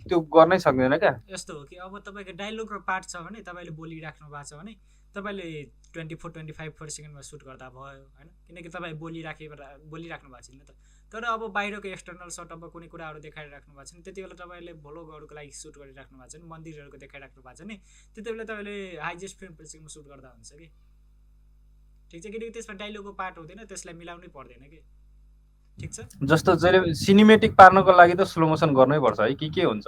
त्यो गर्नै सक्दैन क्या। यस्तो हो कि अब तपाईँको डायलग र पार्ट छ भने तपाईँले बोलिराख्नु भएको छ भने तपाईँले 24-25% सुट गर्दा भयो होइन, किनकि तपाईँ बोलिराख्नु भएको छैन त। तर अब बाहिरको एक्सटर्नल सट अब कुनै कुराहरू देखाइराख्नु भएको छ नि, त्यति बेला तपाईँले भ्लगहरूको लागि सुट गरिराख्नु भएको छ नि, मन्दिरहरूको देखाइराख्नु भएको छ नि, त्यति बेला तपाईँले हाइजेस्ट फ्रेम पेसिङमा सुट गर्दा हुन्छ कि। ठिक छ, किनकि त्यसमा डायलगको पार्ट हुँदैन, त्यसलाई मिलाउनै पर्दैन कि। ठिक छ, जस्तो जहिले सिनेमेटिक पार्नको लागि त स्लो मोसन गर्नै पर्छ है कि के हुन्छ?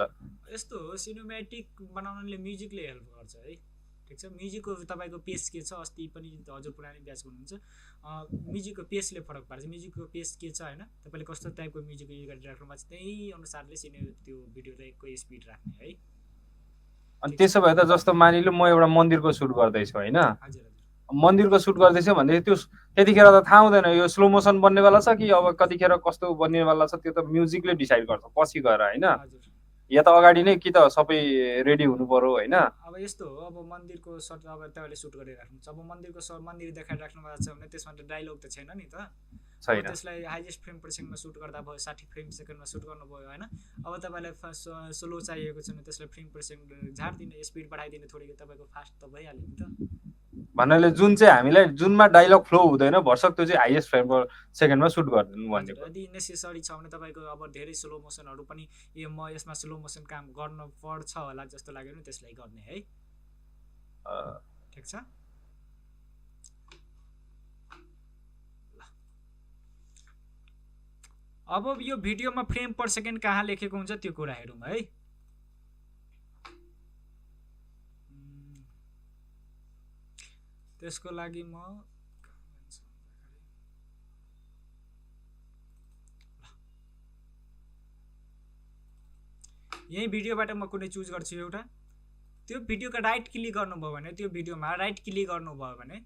यस्तो हो, सिनेमेटिक बनाउनाले म्युजिकले हेल्प गर्छ है। ठिक छ, म्युजिकको तपाईँको पेस के छ, अस्ति पनि हजुर पुरानो ब्याच हुनुहुन्छ, म्युजिकको पेसले फरक पार्छ। म्युजिकको पेस के छ होइन, तपाईँले कस्तो टाइपको म्युजिक युज गरिराख्नु भएको छ त्यही अनुसारले त्यो भिडियोको स्पिड राख्ने है। अनि त्यसो भए त जस्तो मानिलिउँ म एउटा मन्दिरको सुट गर्दैछु होइन, हजुर हजुर मन्दिरको सुट गर्दैछु भनेदेखि त्यो त्यतिखेर त थाहा हुँदैन यो स्लो मोसन बन्नेवाला छ कि अब कतिखेर कस्तो बन्नेवाला छ, त्यो त म्युजिकले डिसाइड गर्छ पछि गएर होइन। हजुर या त अगाडि नै कि त सबै रेडी हुनु पर्यो होइन। अब यस्तो हो, अब मन्दिरको सट अब तपाईँले सुट गरिराख्नु छ, अब मन्दिरको मन्दिर देखाइराख्नु भएको छ भने त्यसमा त डायलग त छैन नि त। छैन। त्यसलाई हाइजेस्ट फ्रेम पर सेकेन्डमा सुट गर्दा भयो, 60 फ्रेम सेकेन्डमा सुट गर्नुभयो होइन। अब तपाईँलाई स्लो चाहिएको छ भने त्यसलाई फ्रेम पर सेकेन्ड झारिदिने, स्पिड बढाइदिने थोरै, तपाईँको फास्ट त भइहाल्यो नि त। भन्नाले जुन चाहिँ हामीलाई जुनमा डायलग फ्लो हुँदैन भर्सक त्यो चाहिँ हाइएस्ट फ्रेम पर सेकेन्डमा सुट गरिदिनु भनेको। यदि नेसेसरी छ भने तपाईँको अब धेरै स्लो मोसनहरू पनि म यसमा स्लो मोसन काम गर्न पर्छ होला जस्तो लाग्यो भने त्यसलाई गर्ने है। ठिक छ, अब यो भिडियोमा फ्रेम पर सेकेन्ड कहाँ लेखेको हुन्छ त्यो कुरा हेरौँ है। त्यसको लागि म यही भिडियोबाट म कुनै चुज गर्छु एउटा, त्यो भिडियोका राइट क्लिक गर्नुभयो भने, त्यो भिडियोमा राइट क्लिक गर्नुभयो भने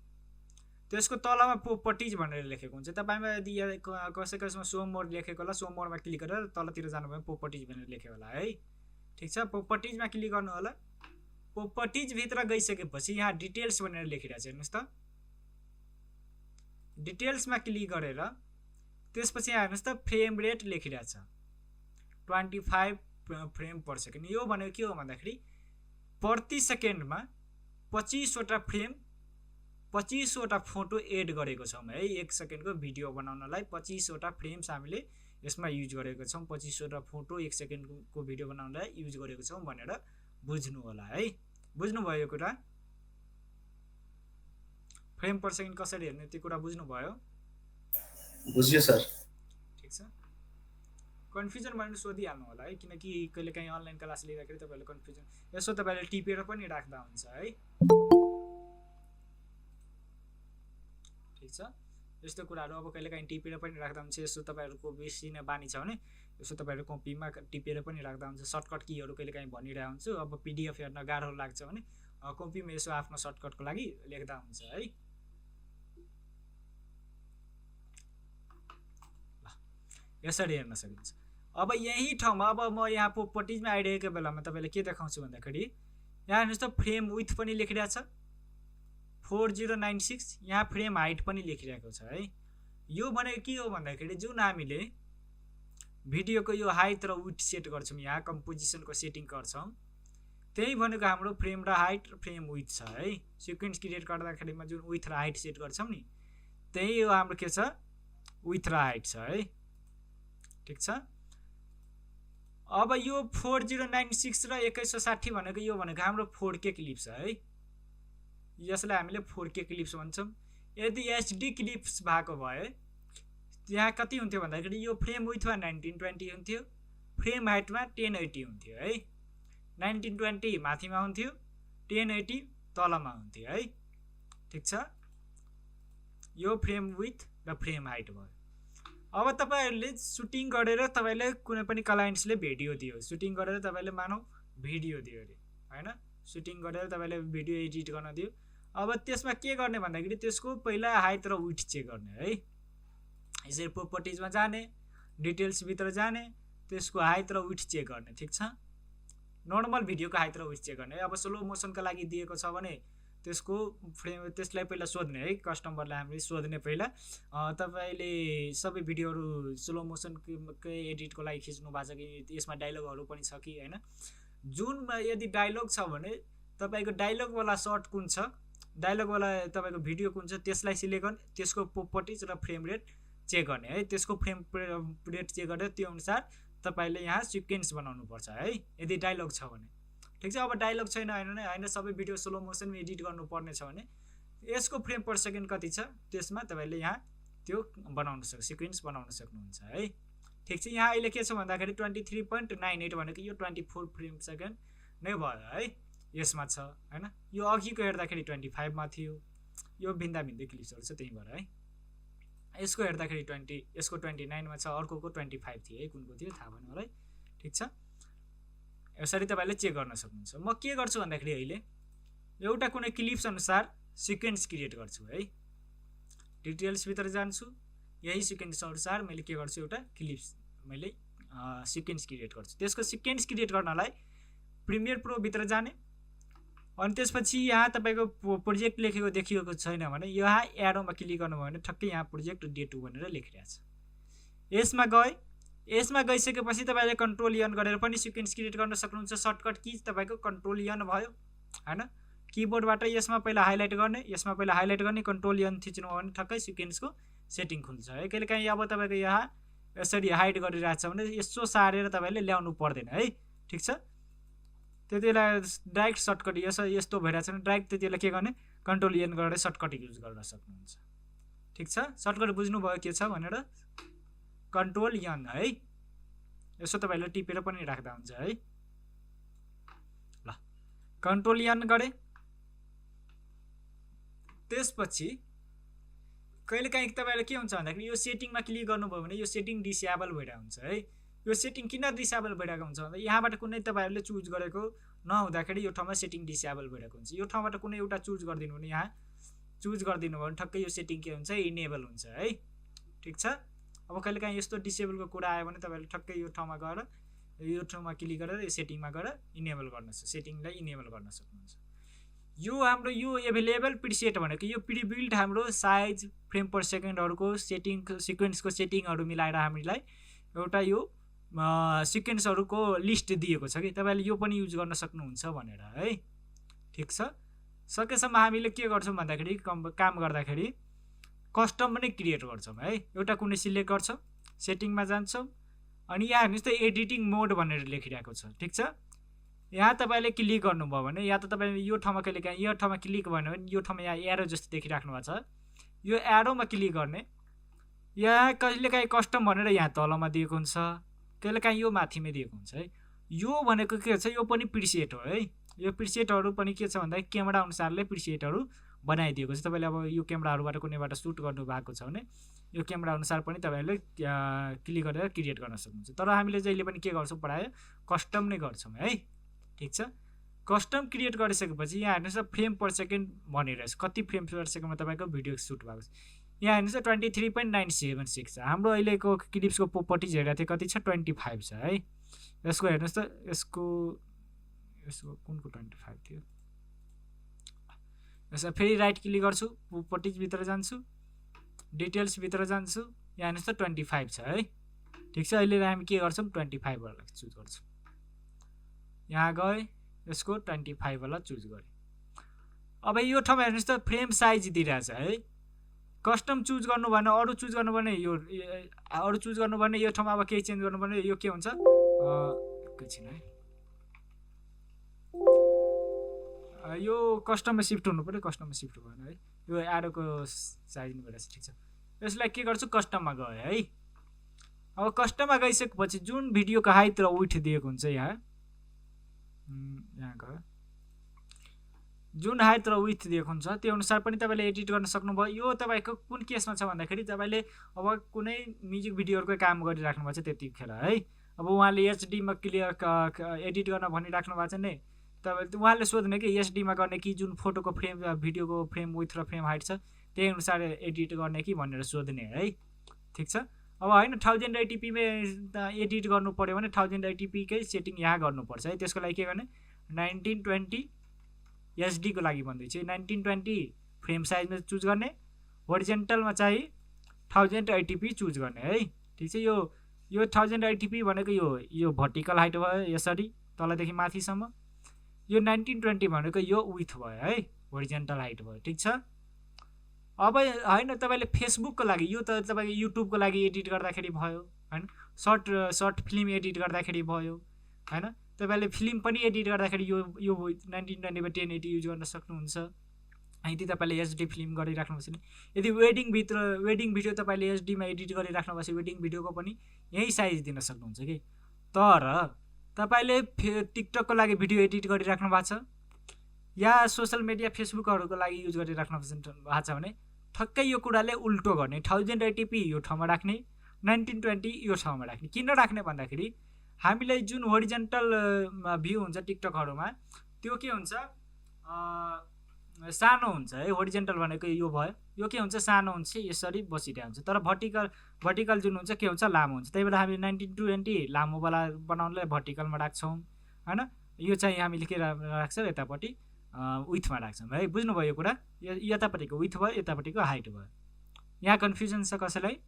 त्यसको तलमा पोपर्टिज भनेर लेखेको हुन्छ। तपाईँमा यदि कसै कसैमा सो मोड लेखेको होला, सो मोडमा क्लिक गरेर तलतिर जानुभयो भने पोपर्टिज भनेर लेखेको होला है। ठिक छ, पोपर्टिजमा क्लिक गर्नु होला। पोपर्टिजभित्र गइसकेपछि यहाँ डिटेल्स भनेर लेखिरहेको छ, हेर्नुहोस् त। डिटेल्समा क्लिक गरेर त्यसपछि यहाँ हेर्नुहोस् त फ्रेम रेट लेखिरहेको छ 25 फ्रेम पर सेकेन्ड। यो भनेको के हो भन्दाखेरि प्रति सेकेन्डमा 25वटा फ्रेम 25वटा फोटो एड गरेको छौँ है। 1 सेकेन्डको भिडियो बनाउनलाई 25वटा फ्रेम्स हामीले यसमा युज गरेको छौँ, 25वटा फोटो 1 सेकेन्डको भिडियो बनाउनलाई युज गरेको छौँ भनेर बुझ्नु होला है। बुझ्नुभयो यो कुरा? फ्रेम पर सेकेन्ड कसरी हेर्ने त्यो कुरा बुझ्नुभयो? बुझ्यो सर। ठिक छ, कन्फ्युजन भयो भने सोधिहाल्नु होला है, किनकि कहिलेकाहीँ अनलाइन क्लास लिँदाखेरि तपाईँले कन्फ्युजन यसो तपाईँले टिपेर पनि राख्दा हुन्छ है। ठिक छ, यस्तो कुराहरू अब कहिलेकाहीँ टिपेर पनि राख्दा हुन्छ। यसो तपाईँहरूको बेसी नै बानी छ भने यसो तपाईँहरू कपीमा टिपेर पनि राख्दा हुन्छ। सर्टकट कीहरू कहिलेकाहीँ भनिरहेको हुन्छु, अब पिडिएफ हेर्न गाह्रो लाग्छ भने कपीमा यसो आफ्नो सर्टकटको लागि लेख्दा हुन्छ है। यसरी हेर्न सकिन्छ। अब यही ठाउँमा अब म यहाँ पोपर्टिजमा आइरहेको बेलामा तपाईँले के देखाउँछु भन्दाखेरि यहाँ हेर्नुहोस् त फ्रेम विथ पनि लेखिरहेको छ 4096, यहाँ फ्रेम हाइट पनि लेखिरहेको छ है। यो भनेको के हो भन्दाखेरि जुन हामीले भिडियोको यो हाइट र विथ सेट गर्छौँ, यहाँ कम्पोजिसनको सेटिङ गर्छौँ, त्यही भनेको हाम्रो फ्रेम र हाइट र फ्रेम विथ छ है। सिक्वेन्स क्रिएट गर्दाखेरिमा जुन विथ र हाइट सेट गर्छौँ नि, त्यही हो हाम्रो के छ, विथ र हाइट छ है। ठिक छ, अब यो 4096 र 2160 भनेको यो भनेको हाम्रो 4K क्लिप्स है। यसलाई हामीले 4K क्लिप्स भन्छौँ। यदि HD क्लिप्स भएको भए यहाँ कति हुन्थ्यो भन्दाखेरि यो फ्रेम विथमा 1920 हुन्थ्यो, फ्रेम हाइटमा 1080 हुन्थ्यो है। 1920 माथिमा हुन्थ्यो, 1080 तलमा हुन्थ्यो है। ठिक छ, यो फ्रेम विथ र फ्रेम हाइट भयो। अब तपाईँहरूले सुटिङ गरेर तपाईँले कुनै पनि क्लाइन्ट्सले भिडियो दियो, सुटिङ गरेर तपाईँले मानौ भिडियो दियो अरे होइन, सुटिङ गरेर तपाईँले भिडियो एडिट गर्न दियो। अब त्यसमा के गर्ने भन्दाखेरि त्यसको पहिला हाइट र विड्थ चेक गर्ने है। यसरी प्रोपर्टिजमा जाने, डिटेल्सभित्र जाने, त्यसको हाइट र विड्थ चेक गर्ने, ठिक छ। नर्मल भिडियोको हाइट र विड्थ चेक गर्ने। अब स्लो मोसनका लागि दिएको छ भने त्यसको फ्रेम त्यसलाई पहिला सोध्ने है, कस्टमरलाई हामीले सोध्ने पहिला तपाईँले सबै भिडियोहरू स्लो मोसनकै एडिटको लागि खिच्नु भएको छ कि यसमा डायलगहरू पनि छ कि होइन। जुनमा यदि डायलग छ भने तपाईँको डायलगवाला सर्ट कुन छ, डायलगवाला तपाईँको भिडियो कुन छ त्यसलाई सिलेक्ट गर्ने, त्यसको प्रोपर्टिज र फ्रेम रेट चेक गर्ने है। त्यसको फ्रेम रेट चेक गरेर त्यो अनुसार तपाईँले यहाँ सिक्वेन्स बनाउनु पर्छ है यदि डायलग छ भने, ठिक छ। अब डायलग छैन होइन सबै भिडियो स्लो मोसनमा एडिट गर्नुपर्ने छ भने यसको फ्रेम पर सेकेन्ड कति छ त्यसमा तपाईँले यहाँ त्यो बनाउन सिक्वेन्स बनाउन सक्नुहुन्छ है, ठिक छ। यहाँ अहिले के छ भन्दाखेरि 23.98 भनेको यो 24 फ्रेम सेकेन्ड नै भयो है, यसमा छ होइन। यो अघिको हेर्दाखेरि 25 मा थियो, यो भिन्दा भिन्दै क्लिप्सहरू छ त्यही भएर है। यसको हेर्दाखेरि 20, यसको 29 मा छ, अर्कोको 25 थियो है, कुनको थियो थाहा भएन मलाई, ठिक छ। यसरी तपाईँले चेक गर्न सक्नुहुन्छ। म के गर्छु भन्दाखेरि अहिले एउटा कुनै क्लिप्स अनुसार सिक्वेन्स क्रिएट गर्छु है। डिटेल्सभित्र जान्छु, यही सिक्वेन्स अनुसार मैले के गर्छु एउटा क्लिप्स मैले सिक्वेन्स क्रिएट गर्छु। त्यसको सिक्वेन्स क्रिएट गर्नलाई प्रिमियर प्रोभित्र जाने, अनि त्यसपछि यहाँ तपाईँको प्रोजेक्ट लेखेको देखिएको छैन भने यहाँ एरोमा क्लिक गर्नुभयो भने ठक्कै यहाँ प्रोजेक्ट डे 2 भनेर लेखिरहेको छ। यसमा गए, यसमा गइसकेपछि तपाईँले कन्ट्रोल एन गरेर पनि सिक्वेन्स क्रिएट गर्न सक्नुहुन्छ। सर्टकट की तपाईँको कन्ट्रोल एन भयो होइन। किबोर्डबाट यसमा पहिला हाइलाइट गर्ने, यसमा पहिला हाइलाइट गर्ने, कन्ट्रोल एन थिच्नु हो भने ठक्कै सिक्वेन्सको सेटिङ खुल्छ है। कहिलेकाहीँ अब तपाईँको यहाँ यसरी हाइड गरिरहेको छ भने यसो सारेर तपाईँले ल्याउनु पर्दैन है, ठिक छ। त्यति बेला डाइरेक्ट सर्टकट यस्तो भइरहेको छ भने डाइरेक्ट त्यति बेला के गर्ने कन्ट्रोल एन गरेर सर्टकट युज गर्न सक्नुहुन्छ, ठिक छ। सर्टकट बुझ्नुभयो के छ भनेर कन्ट्रोल एन है, यसो तपाईँले टिपेर पनि राख्दा हुन्छ है। ल कन्ट्रोल एन गरे, त्यसपछि कहिलेकाहीँ तपाईँले के हुन्छ भन्दाखेरि यो सेटिङमा क्लिक गर्नुभयो भने यो सेटिङ डिसेबल भइरहेको हुन्छ है। यो सेटिङ किन डिसेबल भइरहेको हुन्छ भन्दा यहाँबाट कुनै तपाईँहरूले चुज गरेको नहुँदाखेरि यो ठाउँमा सेटिङ डिसेबल भइरहेको हुन्छ। यो ठाउँबाट कुनै एउटा चुज गरिदिनु भने यहाँ चुज गरिदिनु भयो भने ठक्कै यो सेटिङ के हुन्छ इनेबल हुन्छ है, ठिक छ। अब कहिलेकाहीँ यस्तो डिसेबलको कुरा आयो भने तपाईँले ठक्कै यो ठाउँमा गएर यो ठाउँमा क्लिक गरेर यो सेटिङमा गएर इनेबल गर्न सेटिङलाई इनेबल गर्न सक्नुहुन्छ। यो हाम्रो यो एभाइलेबल प्रिसेट भनेको यो प्रिबिल्ट हाम्रो साइज फ्रेम पर सेकेन्डहरूको सेटिङ सिक्वेन्सको सेटिङहरू मिलाएर हामीलाई एउटा यो सिक्वेन्सहरूको लिस्ट दिएको छ कि तपाईँले यो पनि युज गर्न सक्नुहुन्छ भनेर है, ठिक छ। सकेसम्म हामीले के गर्छौँ भन्दाखेरि काम गर्दाखेरि कस्टम पनि क्रिएट गर्छौँ है। एउटा कुनै सिलेक्ट गर्छौँ, सेटिङमा जान्छौँ, अनि यहाँ हेर्नुहोस् त एडिटिङ मोड भनेर लेखिरहेको छ, ठिक छ। यहाँ तपाईँले क्लिक गर्नुभयो भने या त तपाईँले यो ठाउँमा कहिलेकाहीँ यो ठाउँमा क्लिक भयो भने यो ठाउँमा यहाँ एरो जस्तो देखिराख्नु भएको छ, यो एरोमा क्लिक गर्ने। यहाँ कहिलेकाहीँ कस्टम भनेर यहाँ तलमा दिएको हुन्छ, कहिलेकाहीँ यो माथिमै दिएको हुन्छ है। यो भनेको के छ, यो पनि प्रिसेट हो है। यो प्रिसेटहरू पनि के छ भन्दाखेरि क्यामेरा अनुसारले प्रिसेटहरू बनाइदिएको छ। तपाईँले अब यो क्यामेराहरूबाट कुनैबाट सुट गर्नु भएको छ भने यो क्यामेरा अनुसार पनि तपाईँले क्लिक गरेर क्रिएट गर्न सक्नुहुन्छ। तर हामीले जहिले पनि के गर्छौँ प्रायः कस्टम नै गर्छौँ है, ठिक छ। कस्टम क्रिएट गरिसकेपछि यहाँ हेर्नुहोस् त फ्रेम पर सेकेन्ड भनिरहेछ, कति फ्रेम पर सेकेन्डमा तपाईँको भिडियो सुट भएको छ। यहाँ हेर्नुहोस् त 23.976 छ। हाम्रो अहिलेको क्लिप्सको प्रोपर्टिज हेरेको थियो कति छ 25 छ है। यसको हेर्नुहोस् त यसको कुनको 25 थियो। यसमा फेरि राइट क्लिक गर्छु, प्रोपर्टिजभित्र जान्छु, डिटेल्सभित्र जान्छु, यहाँ हेर्नुहोस् त 25 छ है, ठिक छ। अहिले हामी के गर्छौँ 25 वाला चुज गर्छौँ। यहाँ गए यसको 25 वाला चुज गरेँ। अब यो ठाउँमा हेर्नुहोस् त फ्रेम साइज दिइरहेछ है। कस्टम चुज गर्नु भएन, अरू चुज गर्नु भने यो अरू चुज गर्नु भने यो ठाउँमा अब केही चेन्ज गर्नु भने यो के हुन्छ एकैछिन है, यो कस्टममा सिफ्ट हुनु पर्यो, कस्टममा सिफ्ट भएन है। यो एरोको साइज भइरहेछ, ठिक छ। यसलाई के गर्छु कस्टममा गएँ है। अब कस्टममा गइसकेपछि जुन भिडियोको हाइट र विड्थ दिएको हुन्छ यहाँ गयो, जुन हाइट र विड्थ दिएको हुन्छ त्यो अनुसार पनि तपाईँले एडिट गर्न सक्नुभयो। यो तपाईँको कुन केसमा छ भन्दाखेरि तपाईँले अब कुनै म्युजिक भिडियोहरूको काम गरिराख्नु भएको छ त्यतिखेर है। अब उहाँले एचडीमा क्लियर एडिट गर्न भनिराख्नु भएको छ नि, तपाईँ उहाँले सोध्ने कि एचडीमा गर्ने कि जुन फोटोको फ्रेम भिडियोको फ्रेम विथ र फ्रेम हाइट छ त्यही अनुसार एडिट गर्ने कि भनेर सोध्ने है। ठिक छ। अब होइन 1080p एडिट गर्नु पऱ्यो भने 1080p कै सेटिङ यहाँ गर्नुपर्छ है। त्यसको लागि के गर्ने 1920 एचडीको लागि भन्दैछु 1920 फ्रेम साइजमा चुज गर्ने, होरिजेन्टलमा चाहिँ 1080p चुज गर्ने है। ठिक छ। यो 1080p भनेको यो भर्टिकल हाइट भयो यसरी तलदेखि माथिसम्म, यो 1920 भनेको यो विथ भयो है, होरिजेन्टल हाइट भयो। ठिक छ। अब होइन तपाईँले फेसबुकको लागि यो त तपाईँको युट्युबको लागि एडिट गर्दाखेरि भयो होइन, सर्ट फिल्म एडिट गर्दाखेरि भयो होइन, तपाईँले फिल्म पनि एडिट गर्दाखेरि यो 1920/1080 युज गर्न सक्नुहुन्छ। यदि तपाईँले एचडी फिल्म गरिराख्नुपर्छ भने, यदि वेडिङ भिडियो तपाईँले एचडीमा एडिट गरिराख्नुपर्छ वेडिङ भिडियोको पनि यही साइज दिन सक्नुहुन्छ कि। तर तपाईँले टिकटकको लागि भिडियो एडिट गरिराख्नु भएको छ या सोसल मिडिया फेसबुकहरूको लागि युज गरिराख्नु भएको छ भने ठक्कै यो कुराले उल्टो गर्ने, 1080p यो ठाउँमा राख्ने, 1920 यो ठाउँमा राख्ने। किन राख्ने भन्दाखेरि हामीलाई जुन होरिजेन्टल भ्यू हुन्छ टिकटकहरूमा त्यो के हुन्छ सानो हुन्छ है। होरिजेन्टल भनेको यो भयो, यो के हुन्छ सानो हुन्छ यसरी बसिरहेको हुन्छ। तर भर्टिकल जुन हुन्छ के हुन्छ लामो हुन्छ। त्यही भएर हामी 1920 लामोवाला बनाउनलाई भर्टिकलमा राख्छौँ होइन। यो चाहिँ हामीले के राख्छौँ यतापट्टि विथमा राख्छौँ है। बुझ्नुभयो यो कुरा? यतापट्टिको विथ भयो यतापट्टिको हाइट भयो। यहाँ कन्फ्युजन छ कसैलाई?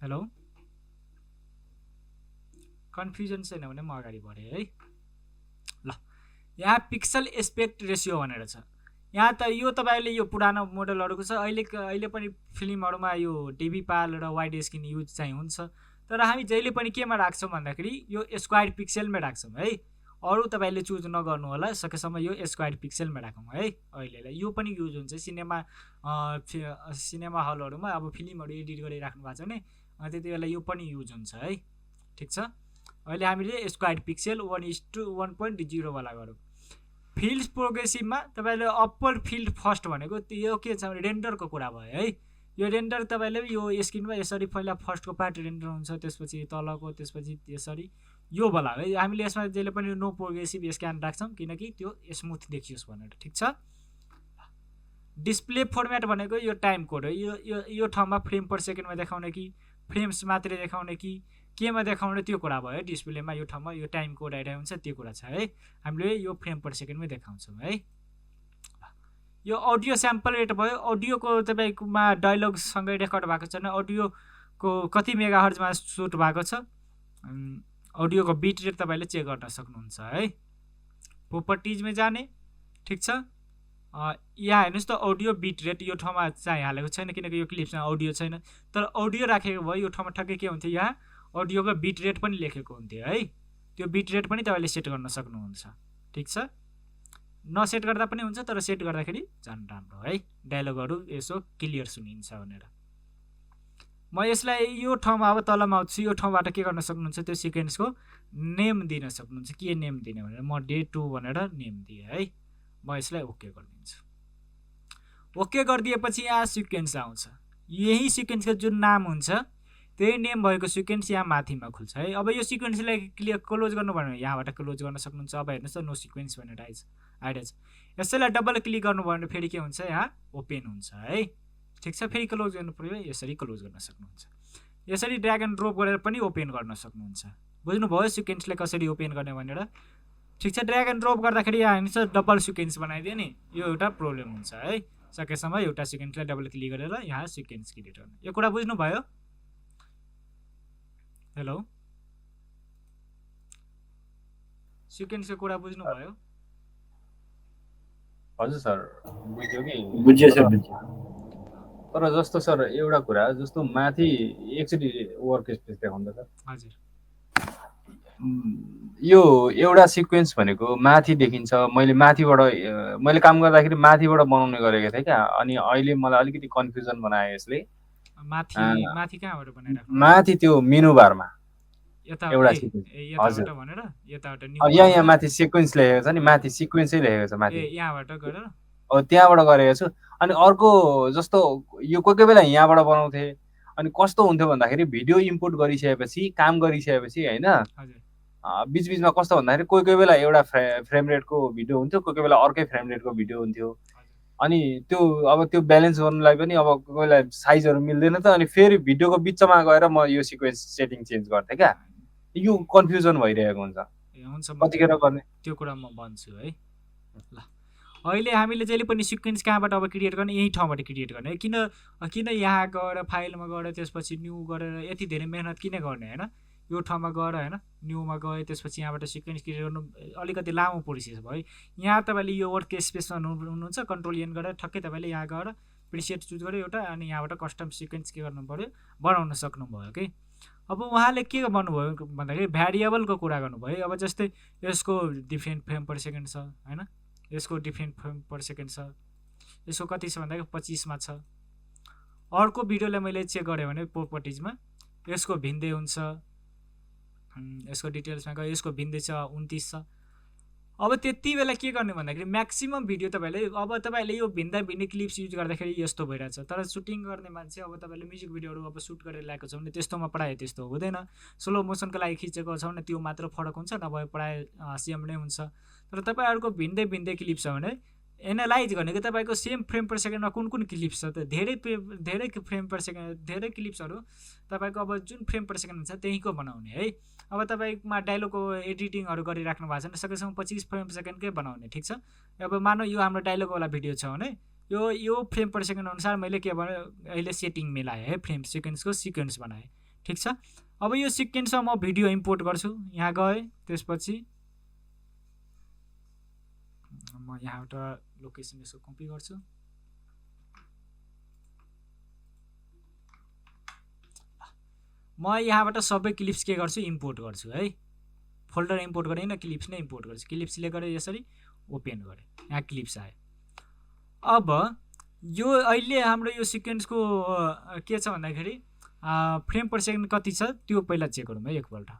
हेलो, कन्फ्युजन छैन भने म अगाडि बढेँ है। ल, यहाँ पिक्सल एस्पेक्ट रेसियो भनेर छ। यहाँ त यो तपाईँले यो पुरानो मोडलहरूको छ, अहिले पनि फिल्महरूमा यो टिभी पाल र वाइड स्क्रिन युज चाहिँ हुन्छ। तर हामी जहिले पनि केमा राख्छौँ भन्दाखेरि यो स्क्वायर पिक्सलमै राख्छौँ है। अरू तपाईँले चुज नगर्नु होला, सकेसम्म यो स्क्वायर पिक्सलमा राखौँ है। अहिलेलाई यो पनि युज हुन्छ सिनेमा हलहरूमा। अब फिल्महरू एडिट गरिराख्नु भएको छ भने त्यति बेला यो पनि युज हुन्छ है। ठिक छ। अहिले हामीले स्क्वायर पिक्सल 1:1.0 वाला गरौँ। फिल्ड प्रोग्रेसिभमा तपाईँले अप्पर फिल्ड फर्स्ट भनेको यो के छ रेन्डरको कुरा भयो है। यो रेन्डर तपाईँले यो स्क्रिनमा यसरी पहिला फर्स्टको पार्ट रेन्डर हुन्छ, त्यसपछि तलको, त्यसपछि यसरी यो वाला है। हामीले यसमा जहिले पनि नो प्रोग्रेसिभ स्क्यान राख्छौँ किनकि त्यो स्मुथ देखियोस् भनेर। ठिक छ। डिस्प्ले फर्मेट भनेको यो टाइम कोड हो। यो ठाउँमा फ्रेम पर सेकेन्डमा देखाउने कि फ्रेम्स मात्रै देखाउने कि केमा देखाउने त्यो कुरा भयो। डिस्प्लेमा यो ठाउँमा यो टाइम कोड आइरहेको हुन्छ त्यो कुरा छ है। हामीले यो फ्रेम पर सेकेन्डमै देखाउँछौँ है। यो अडियो स्याम्पल रेट भयो। अडियोको तपाईँकोमा डायलगसँगै रेकर्ड भएको छ भने अडियोको कति मेगाहर्जमा सुट भएको छ, अडियोको बिट रेट तपाईँले चेक गर्न सक्नुहुन्छ है। प्रोपर्टिजमा जाने। ठिक छ। यहाँ हेर्नुहोस् त अडियो बिट रेट यो ठाउँमा चाहिँ हालेको छैन किनकि यो क्लिप्समा अडियो छैन। तर अडियो राखेको भयो यो ठाउँमा ठक्कै के हुन्थ्यो यहाँ अडियोको बिट रेट पनि लेखेको हुन्थ्यो है। त्यो बिट रेट पनि तपाईँले सेट गर्न सक्नुहुन्छ। ठिक छ। नसेट गर्दा पनि हुन्छ तर सेट गर्दाखेरि झन् राम्रो है, डायलगहरू यसो क्लियर सुनिन्छ भनेर। म यसलाई यो ठाउँमा अब तलमा आउँछु। यो ठाउँबाट के गर्न सक्नुहुन्छ त्यो सिक्वेन्सको नेम दिन सक्नुहुन्छ। के नेम दिने भनेर म डे 2 भनेर नेम दिएँ है। म यसलाई ओके गरिदिन्छु। ओके गरिदिएपछि यहाँ सिक्वेन्स आउँछ। यही सिक्वेन्सको जुन नाम हुन्छ त्यही नेम भएको सिक्वेन्स यहाँ माथिमा खुल्छ है। अब यो सिक्वेन्सलाई क्लोज गर्नु भयो भने यहाँबाट क्लोज गर्न सक्नुहुन्छ। अब हेर्नुहोस् त नो सिक्वेन्स भनेर आइरहेछ। यसैलाई डबल क्लिक गर्नुभयो भने फेरि के हुन्छ यहाँ ओपन हुन्छ है। ठिक छ। फेरि क्लोज गर्नु पऱ्यो यसरी क्लोज गर्न सक्नुहुन्छ। यसरी ड्र्याग एन्ड ड्रप गरेर पनि ओपन गर्न सक्नुहुन्छ। बुझ्नुभयो सिक्वेन्सलाई कसरी ओपन गर्ने भनेर? ठिक छ। ड्र्याग एन्ड ड्रप गर्दाखेरि यहाँ हेर्नुहोस् डबल सिक्वेन्स बनाइदियो नि, यो एउटा प्रब्लम हुन्छ है। सकेसम्म एउटा सिक्वेन्सलाई डबल क्लिक गरेर यहाँ सिक्वेन्स क्रिएट गर्ने। यो कुरा बुझ्नुभयो? हेलो, सिक्वेन्सको कुरा बुझ्नुभयो? हजुर सर बुझ्यो कि बुझ्यो सर, बुझ्यो। तर जस्तो सर एउटा कुरा जस्तो माथि एकचोटि वर्क स्पेस देखाउँदा सर हजुर यो एउटा सिक्वेन्स भनेको माथि देखिन्छ। मैले माथिबाट मैले काम गर्दाखेरि माथिबाट बनाउने गरेको थिएँ क्या। अनि अहिले मलाई अलिकति कन्फ्युजन बनायो यसले। माथि कहाँबाट बनाइराख्नु? माथि त्यो मेनु बारमा एउटा यताबाट भनेर यताबाट यहाँ माथि सिक्वेन्स लेखेको छ नि, माथि सिक्वेन्सै लेखेको छ माथि। यहाँबाट गरेर त्यहाँबाट गरेको छु। अनि अर्को जस्तो यो कोही बेला यहाँबाट बनाउँथे। अनि कस्तो हुन्थ्यो भन्दाखेरि भिडियो इम्पोर्ट गरिसकेपछि काम गरिसकेपछि होइन बिचबिचमा कस्तो भन्दाखेरि कोही कोही बेला एउटा फ्रेम रेटको भिडियो हुन्थ्यो, कोही कोही बेला अर्कै फ्रेम रेटको भिडियो हुन्थ्यो। अनि त्यो अब त्यो ब्यालेन्स गर्नुलाई पनि अब कोही बेला साइजहरू मिल्दैन त, अनि फेरि भिडियोको बिचमा गएर म यो सिक्वेन्स सेटिङ चेन्ज गर्थेँ क्या। यो कन्फ्युजन भइरहेको हुन्छ, हुन्छ कतिखेर गर्ने। त्यो कुरा म भन्छु है। ल अहिले हामीले जहिले पनि सिक्वेन्स कहाँबाट अब क्रिएट गर्ने, यही ठाउँबाट क्रिएट गर्ने है। किन यहाँ गएर फाइलमा गएर त्यसपछि न्यू गरेर यति धेरै मेहनत किन गर्ने होइन। यो ठाउँमा गएर होइन न्यूमा गए त्यसपछि यहाँबाट सिक्वेन्स क्रिएट गर्नु अलिकति लामो प्रोसेस भयो। यहाँ तपाईँले यो वर्क स्पेसमा हुनुहुन्छ, कन्ट्रोल एन गरेर ठक्कै तपाईँले यहाँ गएर प्रिसेट चुज गर्यो एउटा, अनि यहाँबाट कस्टम सिक्वेन्स के गर्नु पऱ्यो बनाउन सक्नुभयो कि। अब उहाँले के भन्नुभयो भन्दाखेरि भ्यारिएबलको कुरा गर्नुभयो। अब जस्तै यसको डिफ्रेन्ट फ्रेम पर सेकेन्ड छ होइन, यसको डिफ्रेन्ट फ्रेम पर सेकेन्ड छ, यसको कति छ भन्दाखेरि 25मा छ। अर्को भिडियोलाई मैले चेक गरेँ भने प्रोपर्टिजमा यसको भिन्दै हुन्छ, यसको डिटेल्समा गयो यसको भिन्दै छ 29 छ। अब त्यति बेला के गर्ने भन्दाखेरि म्याक्सिमम भिडियो तपाईँले यो भिन्दा भिन्दै क्लिप्स युज गर्दाखेरि यस्तो भइरहेछ। तर सुटिङ गर्ने मान्छे अब तपाईँले म्युजिक भिडियोहरू अब सुट गरेर ल्याएको छ भने त्यस्तोमा प्रायः त्यस्तो हुँदैन। स्लो मोसनको लागि खिचेको छ भने त्यो मात्र फरक हुन्छ, नभए प्रायः सेम नै हुन्छ। तर तपाईँहरूको भिन्दै भिन्दै क्लिप छ भने एनालाइज गर्ने कि तपाईँको सेम फ्रेम पर सेकेन्डमा कुन कुन क्लिप्स छ। त धेरै फ्रेम पर सेकेन्ड धेरै क्लिप्सहरू तपाईँको अब जुन फ्रेम पर सेकेन्ड हुन्छ त्यहीँको बनाउने है। अब तपाईँमा डायलगको एडिटिङहरू गरिराख्नु भएको छ भने सकेसम्म 25 फ्रेम पर सेकेन्डकै बनाउने, ठिक छ। अब मानौ यो हाम्रो डायलगवाला भिडियो छ भने यो फ्रेम पर सेकेन्ड अनुसार मैले के भने अहिले सेटिङ मिलाएँ है, फ्रेम सिक्वेन्सको सिक्वेन्स बनाएँ, ठिक छ। अब यो सिक्वेन्समा म भिडियो इम्पोर्ट गर्छु, यहाँ गएँ त्यसपछि म यहाँ एउटा लोकेसन यसको कपी गर्छु। म यहाँबाट सबै क्लिप्स के गर्छु इम्पोर्ट गर्छु है। फोल्डर इम्पोर्ट गरेँ न, क्लिप्स नै इम्पोर्ट गर्छु। क्लिप्सले गरेँ यसरी ओपन गरेँ, यहाँ क्लिप्स आयो। अब यो अहिले हाम्रो यो सिक्वेन्सको के छ भन्दाखेरि फ्रेम पर सेकेन्ड कति छ त्यो पहिला चेक गरौँ है एकपल्ट।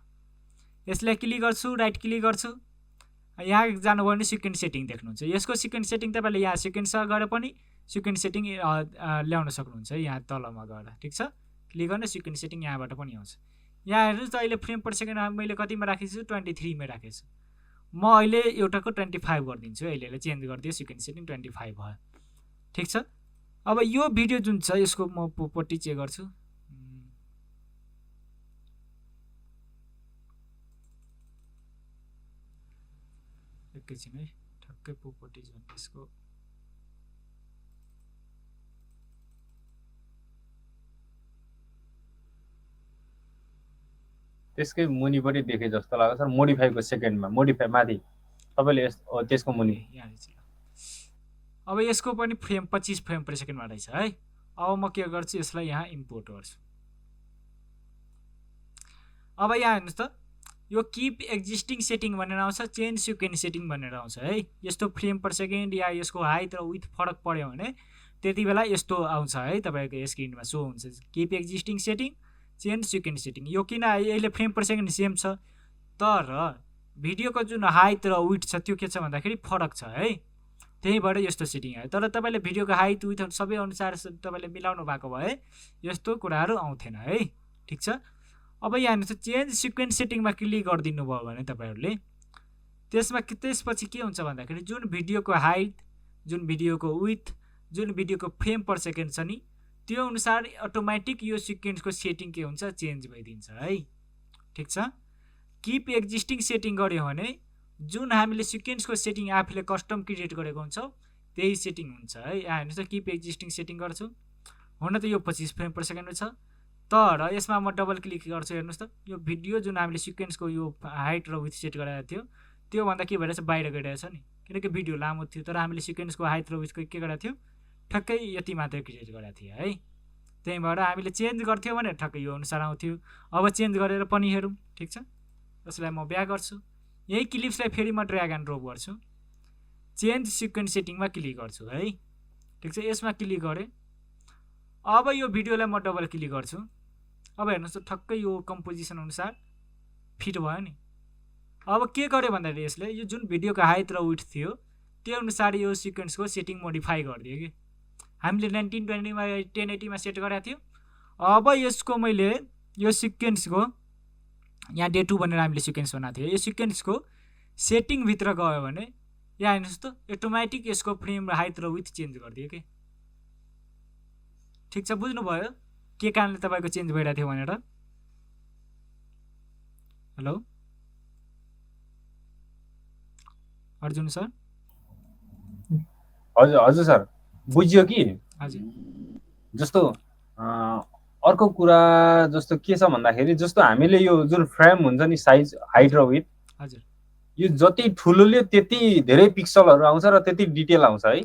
यसलाई क्लिक गर्छु, राइट क्लिक गर्छु, यहाँ जानुभयो भने सिक्वेन्स सेटिङ देख्नुहुन्छ। यसको सिक्वेन्स सेटिङ तपाईँले यहाँ सिक्वेन्समा गएर पनि सिक्वेन्स सेटिङ ल्याउन सक्नुहुन्छ है, यहाँ तलमा गएर, ठिक छ। क्लिक गर्ने सिक्वेन्स सेटिङ यहाँबाट पनि आउँछ। यहाँ हेर्नुहोस् त अहिले फ्रेम पर सेकेन्ड मैले कतिमा राखेको छु 23 मा राखेको छु। म अहिले एउटाको 25 गरिदिन्छु, अहिले चेन्ज गरिदियो सिक्वेन्स सेटिङ 25 भयो, ठिक छ। अब यो भिडियो जुन छ यसको म प्रोपर्टी चेक गर्छु। एकैछिन है, ठक्कै प्रोपर्टिज भन्ने यसको त्यसकै मुनिपट्टि देखे जस्तो लाग्छ सर, मोडिफाईको सेकेन्डमा मोडिफाई माथि तपाईँले त्यसको मुनि यहाँ रहेछ। अब यसको पनि फ्रेम 25 फ्रेम पर सेकेन्डमा रहेछ है। अब म के गर्छु यसलाई यहाँ इम्पोर्ट गर्छु। अब यहाँ हेर्नुहोस् त यो किप एक्जिस्टिङ सेटिङ भनेर आउँछ, चेन्ज सिक्वेन्स सेटिङ भनेर आउँछ है। यस्तो फ्रेम पर सेकेन्ड या यसको हाइट र विथ फरक पऱ्यो भने त्यति बेला यस्तो आउँछ है, तपाईँको स्क्रिनमा सो हुन्छ keep existing setting change sequence setting. यो किन अहिले फ्रेम पर सेकेन्ड सेम छ तर भिडियोको जुन हाइट र विथ छ त्यो के छ भन्दाखेरि फरक छ है, त्यहीबाट यस्तो सेटिङ आयो। तर तपाईँले भिडियोको हाइट विथ सबै अनुसार तपाईँले मिलाउनु भएको भए यस्तो कुराहरू आउँथेन है, ठिक छ। अब यहाँ हेर्नुहोस् चेन्ज सिक्वेन्स सेटिङमा क्लिक गरिदिनु भयो भने तपाईँहरूले त्यसपछि के हुन्छ भन्दाखेरि जुन भिडियोको हाइट, जुन भिडियोको विथ, जुन भिडियोको फ्रेम पर सेकेन्ड छ नि त्यो अनुसार अटोमेटिक यो सिक्वेन्सको सेटिङ के हुन्छ चेन्ज भइदिन्छ है, ठिक छ। किप एक्जिस्टिङ सेटिङ गर्यो भने जुन हामीले सिक्वेन्सको सेटिङ आफूले कस्टम क्रिएट गरेको हुन्छौँ त्यही सेटिङ हुन्छ है। यहाँ हेर्नुहोस् त किप एक्जिस्टिङ सेटिङ गर्छु, हुन त यो 25 फ्रेम पर सेकेन्ड छ तर यसमा म डबल क्लिक गर्छु। हेर्नुहोस् त यो भिडियो जुन हामीले सिक्वेन्सको यो हाइट र विथ सेट गरेको थियो त्योभन्दा के भइरहेछ बाहिर गइरहेछ नि, किनकि भिडियो लामो थियो तर हामीले सिक्वेन्सको हाइट र विथको के गरेको थियो ठक्कै यति मात्रै क्रिएट गरेको थियो है। त्यहीँबाट हामीले चेन्ज गर्थ्यौँ भने ठक्कै यो अनुसार आउँथ्यो। अब चेन्ज गरेर पनि हेरौँ, ठिक छ। यसलाई म ब्याक गर्छु, यही क्लिप्सलाई फेरि म ड्र्याग एन्ड ड्रप गर्छु, चेन्ज सिक्वेन्स सेटिङमा क्लिक गर्छु है, ठिक छ। यसमा क्लिक गरेँ, अब यो भिडियोलाई म डबल क्लिक गर्छु। अब हेर्नुहोस् त ठक्कै यो कम्पोजिसन अनुसार फिट भयो नि। अब के गर्यो भन्दाखेरि यसले यो जुन भिडियोको हाइट र विथ थियो त्यो अनुसार यो सिक्वेन्सको सेटिङ मोडिफाई गरिदियो कि हामीले 1920 मा 1080 मा सेट गरेको थियो। अब यसको मैले यो सिक्वेन्सको यहाँ डे 2 भनेर हामीले सिक्वेन्स बनाएको थियो। यो सिक्वेन्सको सेटिङभित्र गयो भने यहाँ हेर्नुहोस् त अटोमेटिक यसको फ्रेम हाइट र विथ चेन्ज गरिदियो कि। ठिक छ, बुझ्नुभयो के कारणले तपाईँको चेन्ज भइरहेको थियो भनेर? Hello Arjun sir? हजुर हजुर सर, बुझ्यो कि। हजुर जस्तो अर्को कुरा जस्तो के छ भन्दाखेरि जस्तो हामीले यो जुन फ्रेम हुन्छ नि साइज हाइट र विथ, हजुर यो जति ठुलोले त्यति धेरै पिक्सलहरू आउँछ र त्यति डिटेल आउँछ है?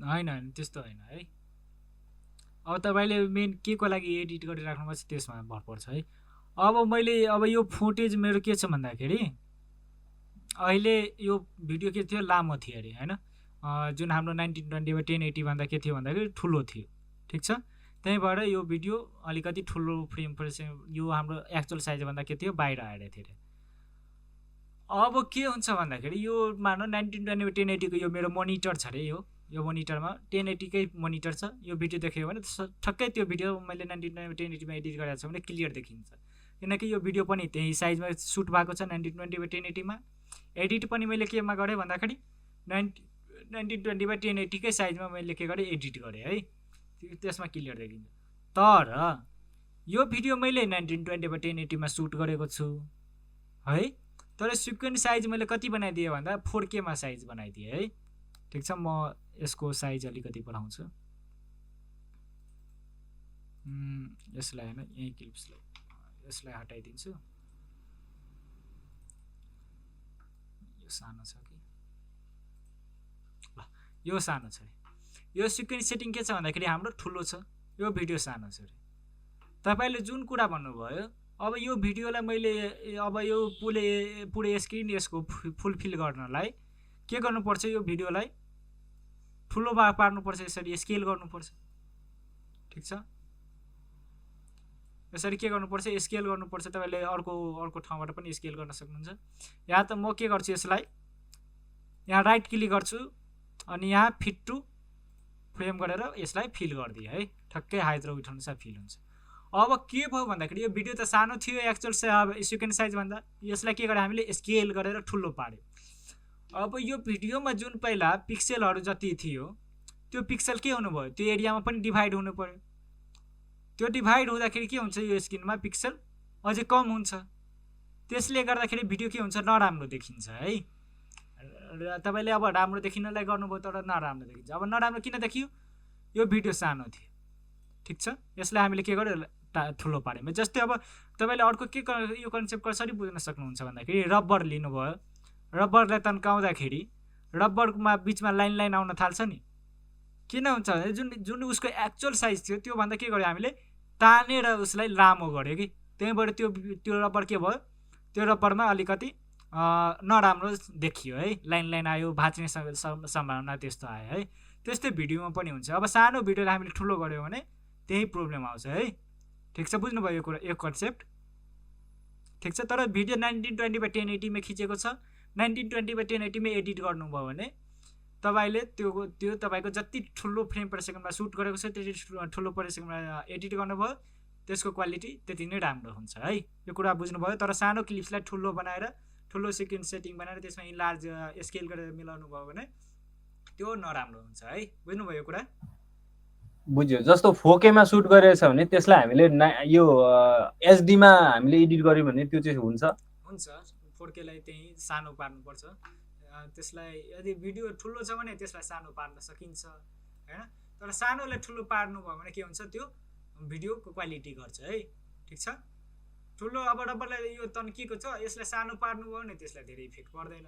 होइन होइन त्यस्तो होइन है। अब तपाईँले मेन के को लागि एडिट गरिराख्नुपर्छ त्यसमा भर पर्छ है। अब यो फुटेज मेरो के छ भन्दाखेरि अहिले यो भिडियो के थियो, लामो थियो अरे होइन। जुन हाम्रो 1920/1080 भन्दा के थियो भन्दाखेरि ठुलो थियो। ठिक छ, त्यही भएर यो भिडियो अलिकति ठुलो फ्रेम यो हाम्रो एक्चुअल साइजभन्दा के थियो बाहिर आएर थियो। अब के हुन्छ भन्दाखेरि यो मानौ 1920/1080 को यो मेरो मोनिटर छ अरे। यो मोनिटरमा 1080 कै मोनिटर छ। यो भिडियो देख्यो भने ठक्कै त्यो भिडियो मैले 1920/1080 मा एडिट गरेको छ भने क्लियर देखिन्छ, किनकि यो भिडियो पनि त्यही साइजमा सुट भएको छ 1920/1080 मा। एडिट पनि मैले केमा गरेँ भन्दाखेरि 1920/1080 कै साइजमा मैले के गरेँ एडिट गरेँ है, त्यसमा क्लियर देखिन्छ। तर यो भिडियो मैले 1920/1080 मा सुट गरेको छु है, तर सिक्वेन्स साइज मैले कति बनाइदिएँ भन्दा 4K मा साइज बनाइदिएँ है। ठिक छ, म यसको साइज अलिकति बढाउँछु। यसलाई होइन यही क्लिप्सलाई यसलाई हटाइदिन्छु। यो सानो छ कि ल, यो सानो छ। यो सिक्वेन्स सेटिङ के छ भन्दाखेरि हाम्रो ठुलो छ, यो भिडियो सानो छ अरे। तपाईँले जुन कुरा भन्नुभयो, अब यो भिडियोलाई मैले अब यो पुरै स्क्रिन यसको फुलफिल गर्नलाई के गर्नुपर्छ, यो भिडियोलाई ठुलो पार्नुपर्छ, यसरी स्केल गर्नुपर्छ। ठिक छ, यसरी के गर्नुपर्छ, स्केल गर्नुपर्छ। तपाईँले अर्को ठाउँबाट पनि स्केल गर्न सक्नुहुन्छ। यहाँ त म के गर्छु, यसलाई यहाँ राइट क्लिक गर्छु अनि यहाँ फिट टु फ्रेम गरेर यसलाई फिल गरिदिएँ है। ठक्कै हाइट र विड्थ अनुसार फिल हुन्छ। अब के भयो भन्दाखेरि यो भिडियो त सानो थियो एक्चुअल सिक्वेन्स साइज भन्दा, यसलाई के गर्यो हामीले स्केल गरेर ठुलो पार्यो। अब यो भिडियोमा जुन पहिला पिक्सलहरू जति थियो त्यो पिक्सल के हुनुभयो, त्यो एरियामा पनि डिभाइड हुनु पर्यो। त्यो डिभाइड हुँदाखेरि के हुन्छ, यो स्क्रिनमा पिक्सल अझै कम हुन्छ। त्यसले गर्दाखेरि भिडियो के हुन्छ, नराम्रो देखिन्छ है। तपाईँले अब राम्रो देखिनलाई गर्नुभयो तर नराम्रो देखिन्छ। अब नराम्रो किन देखियो, यो भिडियो सानो थियो। ठिक छ, यसलाई हामीले के गर्यो, ठुलो पार्यौँ। जस्तै अब तपाईँले अर्को के यो कन्सेप्ट कसरी बुझ्न सक्नुहुन्छ भन्दाखेरि रबर लिनुभयो, रबरलाई तन्काउँदाखेरि रबरमा बिचमा लाइन आउन थाल्छ नि, किन हुन्छ भने जुन उसको एक्चुअल साइज थियो त्योभन्दा के गर्यो हामीले तानेर उसलाई लामो गर्यो कि, त्यहीँबाट त्यो रबर के भयो, त्यो रबरमा अलिकति नराम्रो देखियो है। लाइन आयो, भाँच्ने सम्भावना त्यस्तो आयो है। त्यस्तै भिडियोमा पनि हुन्छ। अब सानो भिडियोलाई हामीले ठुलो गऱ्यो भने त्यही प्रब्लम आउँछ है। ठिक छ, बुझ्नुभयो यो कुरा, यो कन्सेप्ट? ठिक छ, तर भिडियो 1920/1080 मा खिचेको छ, 1920/1080 मा एडिट गर्नुभयो भने तपाईँले त्यो तपाईँको जति ठुलो फ्रेम पर सेकेन्डमा सुट गरेको छ त्यति ठुलो पर सेकेन्डमा एडिट गर्नुभयो, त्यसको क्वालिटी त्यति नै राम्रो हुन्छ है। यो कुरा बुझ्नुभयो? तर सानो क्लिप्सलाई ठुलो बनाएर ठुलो सिक्वेन्स सेटिङ बनाएर त्यसमा इन्लार्ज स्केल गरेर मिलाउनु भयो भने त्यो नराम्रो हुन्छ है। बुझ्नुभयो यो कुरा? बुझ्यो। जस्तो 4K मा सुट गरेछ भने त्यसलाई हामीले यो HD मा हामीले एडिट गर्यो भने त्यो चाहिँ हुन्छ? हुन्छ, 4K लाई त्यही सानो पार्नुपर्छ। त्यसलाई यदि भिडियो ठुलो छ भने त्यसलाई सानो पार्न सकिन्छ हैन, तर सानोलाई ठुलो पार्नु भयो भने के हुन्छ, त्यो भिडियोको क्वालिटी घट्छ है। ठिक छ, ठुलो अब रबरलाई यो तन्किएको छ, यसलाई सानो पार्नु भयो भने त्यसलाई धेरै इफेक्ट पर्दैन,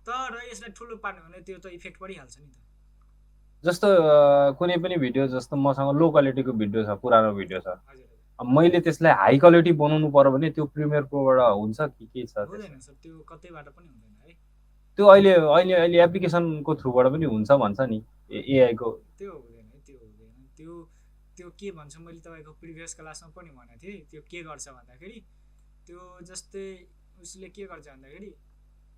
तर यसलाई ठुलो पार्नु भने त्यो त इफेक्ट परिहाल्छ नि त। जस्तो कुनै पनि भिडियो, जस्तो मसँग लो क्वालिटीको भिडियो छ, पुरानो भिडियो छ, अब मैले त्यसलाई हाई क्वालिटी बनाउनु पर्यो भने त्यो प्रिमियर प्रोबाट हुन्छ कि के छ? हुँदैन सर, त्यो कतैबाट पनि हुँदैन है। त्यो अहिले एप्लिकेसनको थ्रुबाट पनि हुन्छ भन्छ नि, एआई को। त्यो हुँदैन, त्यो के भन्छु मैले तपाईँको प्रिभियस क्लासमा पनि भनेको थिएँ। त्यो के गर्छ भन्दाखेरि त्यो जस्तै उसले के गर्छ भन्दाखेरि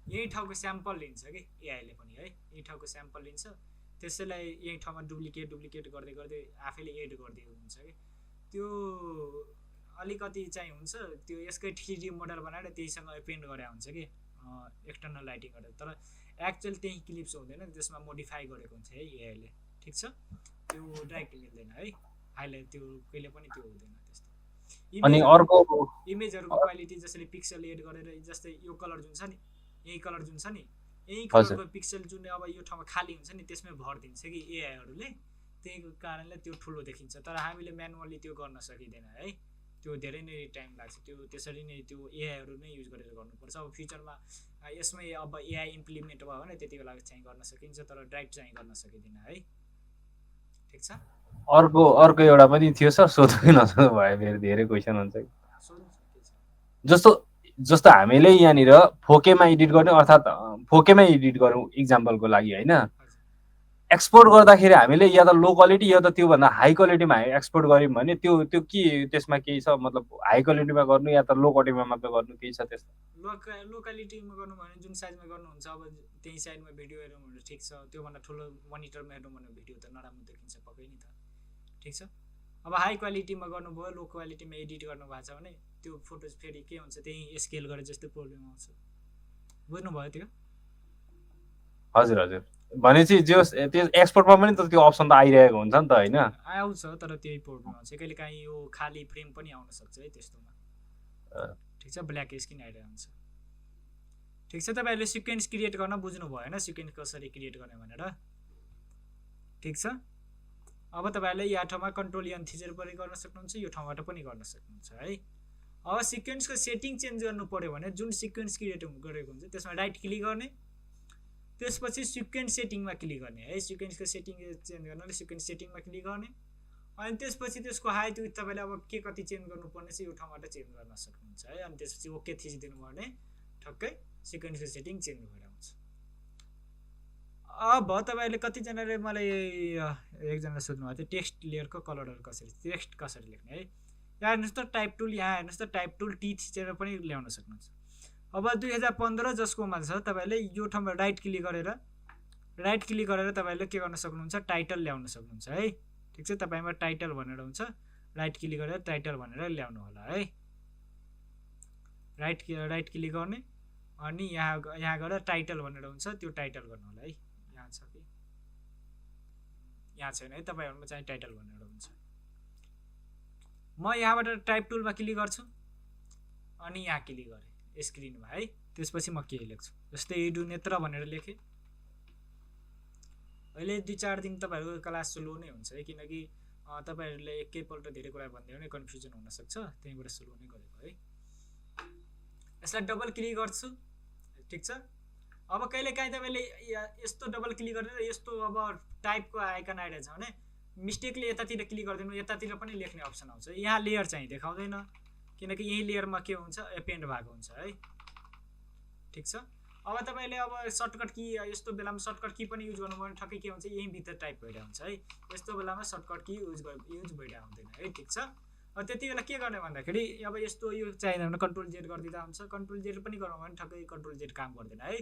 यही ठाउँको स्याम्पल लिन्छ कि एआईले पनि है, यही ठाउँको स्याम्पल लिन्छ, त्यसैलाई यही ठाउँमा डुप्लिकेट गर्दै आफैले एड गरिदिएको हुन्छ कि। त्यो अलिकति चाहिँ हुन्छ त्यो यसकै 3D मोडल बनाएर त्यहीसँग पेन्ट गरे हुन्छ कि एक्सटर्नल लाइटिङ गरेर, तर एक्चुअल त्यही क्लिप्स हुँदैन, त्यसमा मोडिफाई गरेको हुन्छ है एआईले। ठिक छ, त्यो डाइरेक्ट मिल्दैन है, हाइलाइट त्यो कहिले पनि त्यो हुँदैन त्यस्तो। अनि अर्को इमेजहरुको क्वालिटी जसरी पिक्सल एड गरेर, जस्तै यो कलर जुन छ नि, यही कलर जुन छ नि, यही कलरको पिक्सल जुन अब यो ठाउँमा खाली हुन्छ नि त्यसमै भरिदिन्छ कि एआईहरुले, त्यही कारणले त्यो ठुलो देखिन्छ। तर हामीले म्यानुअली त्यो गर्न सकिँदैन है, त्यो धेरै नै टाइम लाग्छ, त्यो त्यसरी नै त्यो एआईहरु नै युज गरेर गर्नुपर्छ। अब फ्युचरमा यसमै अब एआई इम्प्लिमेन्ट भयो भने त्यति बेला चाहिँ गर्न सकिन्छ, तर डाइरेक्ट चाहिँ गर्न सकिँदैन है। ठिक छ, अर्को एउटा पनि थियो सर, सोध्नु नसोध्नु भयो, फेरि धेरै क्वेसन हुन्छ। जस्तो हामीले यहाँनिर 4K मा एडिट गर्ने, अर्थात् 4K मा एडिट गरौँ इक्जाम्पलको लागि होइन, एक्सपोर्ट गर्दाखेरि हामीले या त लो क्वालिटी या त त्योभन्दा हाई क्वालिटीमा एक्सपोर्ट गऱ्यौँ भने त्यो के त्यसमा केही छ, मतलब हाई क्वालिटीमा गर्नु या त लो क्वालिटीमा मात्र गर्नु, केही छ त्यस्तो? लो क्वालिटीमा गर्नु भने जुन साइजमा गर्नुहुन्छ, अब त्यही साइजमा भिडियो हेर्नु भने ठिक छ, त्योभन्दा ठुलो मोनिटरमा हेर्नु भने भिडियो त नराम्रो देखिन्छ पक्कै नि त। ठिक छ, अब हाई क्वालिटीमा गर्नुभयो, लो क्वालिटीमा एडिट गर्नुभएको छ भने त्यो फोटोज फेरि के हुन्छ, त्यही स्केल गरे जस्तो प्रब्लम आउँछ। बुझ्नुभयो त्यो? हजुर हजुर, भनेपछि त्यो एक्सपोर्टमा पनि त त्यो अप्सन त आइरहेको हुन्छ नि त होइन? आउँछ, तर त्यही प्रब्लम आउँछ कहिले काहीँ, यो खाली फ्रेम पनि आउन सक्छ है त्यस्तोमा। ठिक छ, ब्ल्याक स्क्रिन आइरहेको हुन्छ। ठिक छ, तपाईहरुले सिक्वेन्स क्रिएट गर्न बुझ्नु भयो हैन, सिक्वेन्स कसरी क्रिएट गर्ने भनेर। ठिक छ, अब तपाईहरुले यहाँ ठाउँमा कन्ट्रोल एन थिचेर पनि गर्न सक्नुहुन्छ, यो ठाउँबाट पनि गर्न सक्नुहुन्छ है। अब सिक्वेन्सको सेटिङ चेन्ज गर्नु पर्यो भने जुन सिक्वेन्स क्रिएट गरेको हुन्छ त्यसमा राइट क्लिक गर्ने, त्यसपछि सिक्वेन्स सेटिङमा क्लिक गर्ने है। सिक्वेन्सको सेटिङ चेन्ज गर्नले सिक्वेन्स सेटिङमा क्लिक गर्ने, अनि त्यसपछि त्यसको हाइट विड्थ तपाईले अब के कति चेन्ज गर्नुपर्ने छ यो ठाउँबाट चेन्ज गर्न सक्नुहुन्छ है। अनि त्यसपछि ओके थिचिदिनु भयो भने ठक्कै सिक्वेन्सको सेटिङ चेन्ज भएर आउँछ। अब तपाईहरुले कतिजनाले मलाई एकजना सोध्नु भएको थियो टेक्स्ट लेयरको कलरहरु कसरी, टेक्स्ट कसरी लेख्ने है। यहाँ हेर्नुस् त टाइप टुल, यहाँ हेर्नुस् त टाइप टुल टी थिचेर पनि ल्याउन सक्नुहुन्छ। अब 2015 जसकोमा छ तपाईले यो ठाउँमा राइट क्लिक गरेर तपाईले के गर्न सक्नुहुन्छ, टाइटल ल्याउन सक्नुहुन्छ है। ठिक छ, तपाईमा टाइटल भनेर हुन्छ, राइट क्लिक गरेर टाइटल भनेर ल्याउनु होला है। राइट क्लिक गर्ने, अनि यहाँ गएर टाइटल भनेर हुन्छ, त्यो टाइटल गर्नु होला है। यहाँ छ कि यहाँ छैन है, तपाईहरुमा चाहिँ टाइटल भनेर हुन्छ। म यहाँबाट टाइप टुलमा क्लिक गर्छु, अनि यहाँ क्लिक गरे स्क्रिनमा है। त्यसपछि म के लेख्छु, जस्तै एडु नेत्र भनेर लेखे। अहिले 2-4 दिन तपाईहरुको क्लास स्लो नै हुन्छ है, किनकि तपाईहरुले एकैपल्ट धेरै कुरा भन्दै भने कन्फ्युजन हुन सक्छ, त्यहीबाट स्लो नै गरेको है। यसलाई डबल क्लिक गर्छु। ठिक छ, अब कहिले काहीँ तपाईले यस्तो डबल क्लिक गरेर यस्तो अब टाइपको आइकन आइरहेछ भने मिस्टेकले यतातिर क्लिक गर्दिनु, यतातिर पनि लेख्ने अप्सन आउँछ। यहाँ लेयर चाहिँ देखाउँदैन, किनकि यही लेयरमा के हुन्छ, एपेन्ड भएको हुन्छ है। ठिक छ, अब तपाईले अब सर्टकट की यस्तो बेलामा सर्टकट की पनि युज गर्नुभयो भने ठक्कै के हुन्छ, यही भित्र टाइप भइरहेको हुन्छ है। यस्तो बेलामा सर्टकट की युज भइरहेको हुँदैन है। ठिक छ, अब त्यति बेला के गर्ने भन्दाखेरि अब यस्तो यो चाहिँदैन भने कन्ट्रोल जेड गरिदिँदा हुन्छ, कन्ट्रोल जेड पनि गर्नु भने ठक्कै कन्ट्रोल जेड काम गर्दैन है।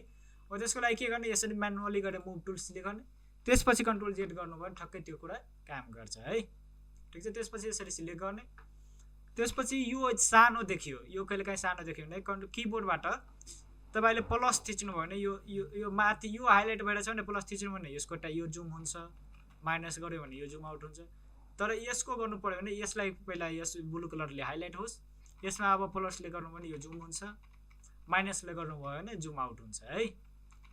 अब त्यसको लागि के गर्ने, यसरी म्यानुअली गरेर मुभ टुल सिलेक्ट गर्ने, त्यसपछि कन्ट्रोल जेड गर्नुभयो भने ठक्कै त्यो कुरा काम गर्छ है। ठिक छ, त्यसपछि यसरी सिलेक्ट गर्ने, त्यसपछि यो सानो देखियो, यो कहिलेकाहीँ सानो देखियो भने किबोर्डबाट तपाईले प्लस थिच्नु भयो भने यो माथि यो हाइलाइट भइरहेछ भने प्लस थिच्नु भने यसको यो जुम हुन्छ, माइनस गर्यो भने यो जुम आउट हुन्छ। तर यसको गर्नु पर्यो भने यसलाई पहिला यस ब्लू कलरले हाइलाइट होस्, यसमा अब प्लसले गर्नु भने यो जुम हुन्छ, माइनसले गर्नुभयो भने जुम आउट हुन्छ है।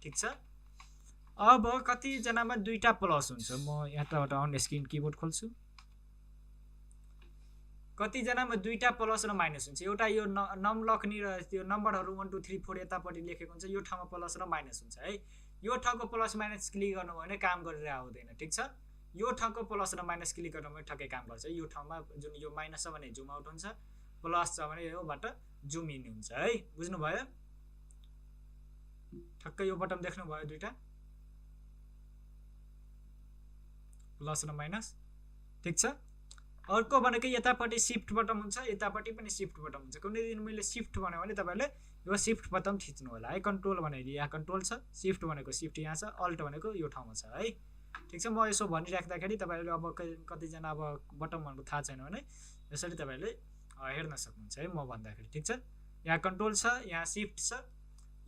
ठिक छ, अब कतिजनामा दुईटा प्लस हुन्छ, म यहाँबाट अन स्क्रिन किबोर्ड खोल्छु। कतिजनामा दुईटा प्लस र माइनस हुन्छ, एउटा यो नम्लक नि त्यो नम्बरहरु 1 2 3 4 यतापट्टि लेखेको हुन्छ, यो ठाउँमा प्लस र माइनस हुन्छ है। यो ठाउँको प्लस माइनस क्लिक गर्नु भयो भने काम गरेर आउँदैन। ठिक छ, यो ठाउँको प्लस र माइनस क्लिक गर्नु भने ठक्कै काम गर्छ। यो ठाउँमा जुन यो माइनस छ भने जुम आउट हुन्छ, प्लस छ भने योबाट जुम इन हुन्छ है। बुझ्नु भयो? ठक्कै यो बटन देख्नु भयो दुईटा, प्लस र माइनस। ठिक छ, अर्को भनेको यतापट्टि शिफ्ट बटन हुन्छ, यतापट्टि पनि शिफ्ट बटन हुन्छ। कुनै दिन मैले शिफ्ट भन्यो भने तपाईले यो शिफ्ट बटन थिच्नु होला है। कन्ट्रोल भनेको यहाँ कन्ट्रोल छ, शिफ्ट भनेको शिफ्ट यहाँ छ, अल्ट भनेको यो ठाउँमा छ है। ठिक छ, म यसो भनिराख्दाखेरि तपाईले अब कतिजना अब बटन भनेको थाहा छैन भने यसरी तपाईले हेर्न सक्नुहुन्छ है म भन्दाखेरि ठिक छ। यहाँ कन्ट्रोल छ, यहाँ शिफ्ट छ,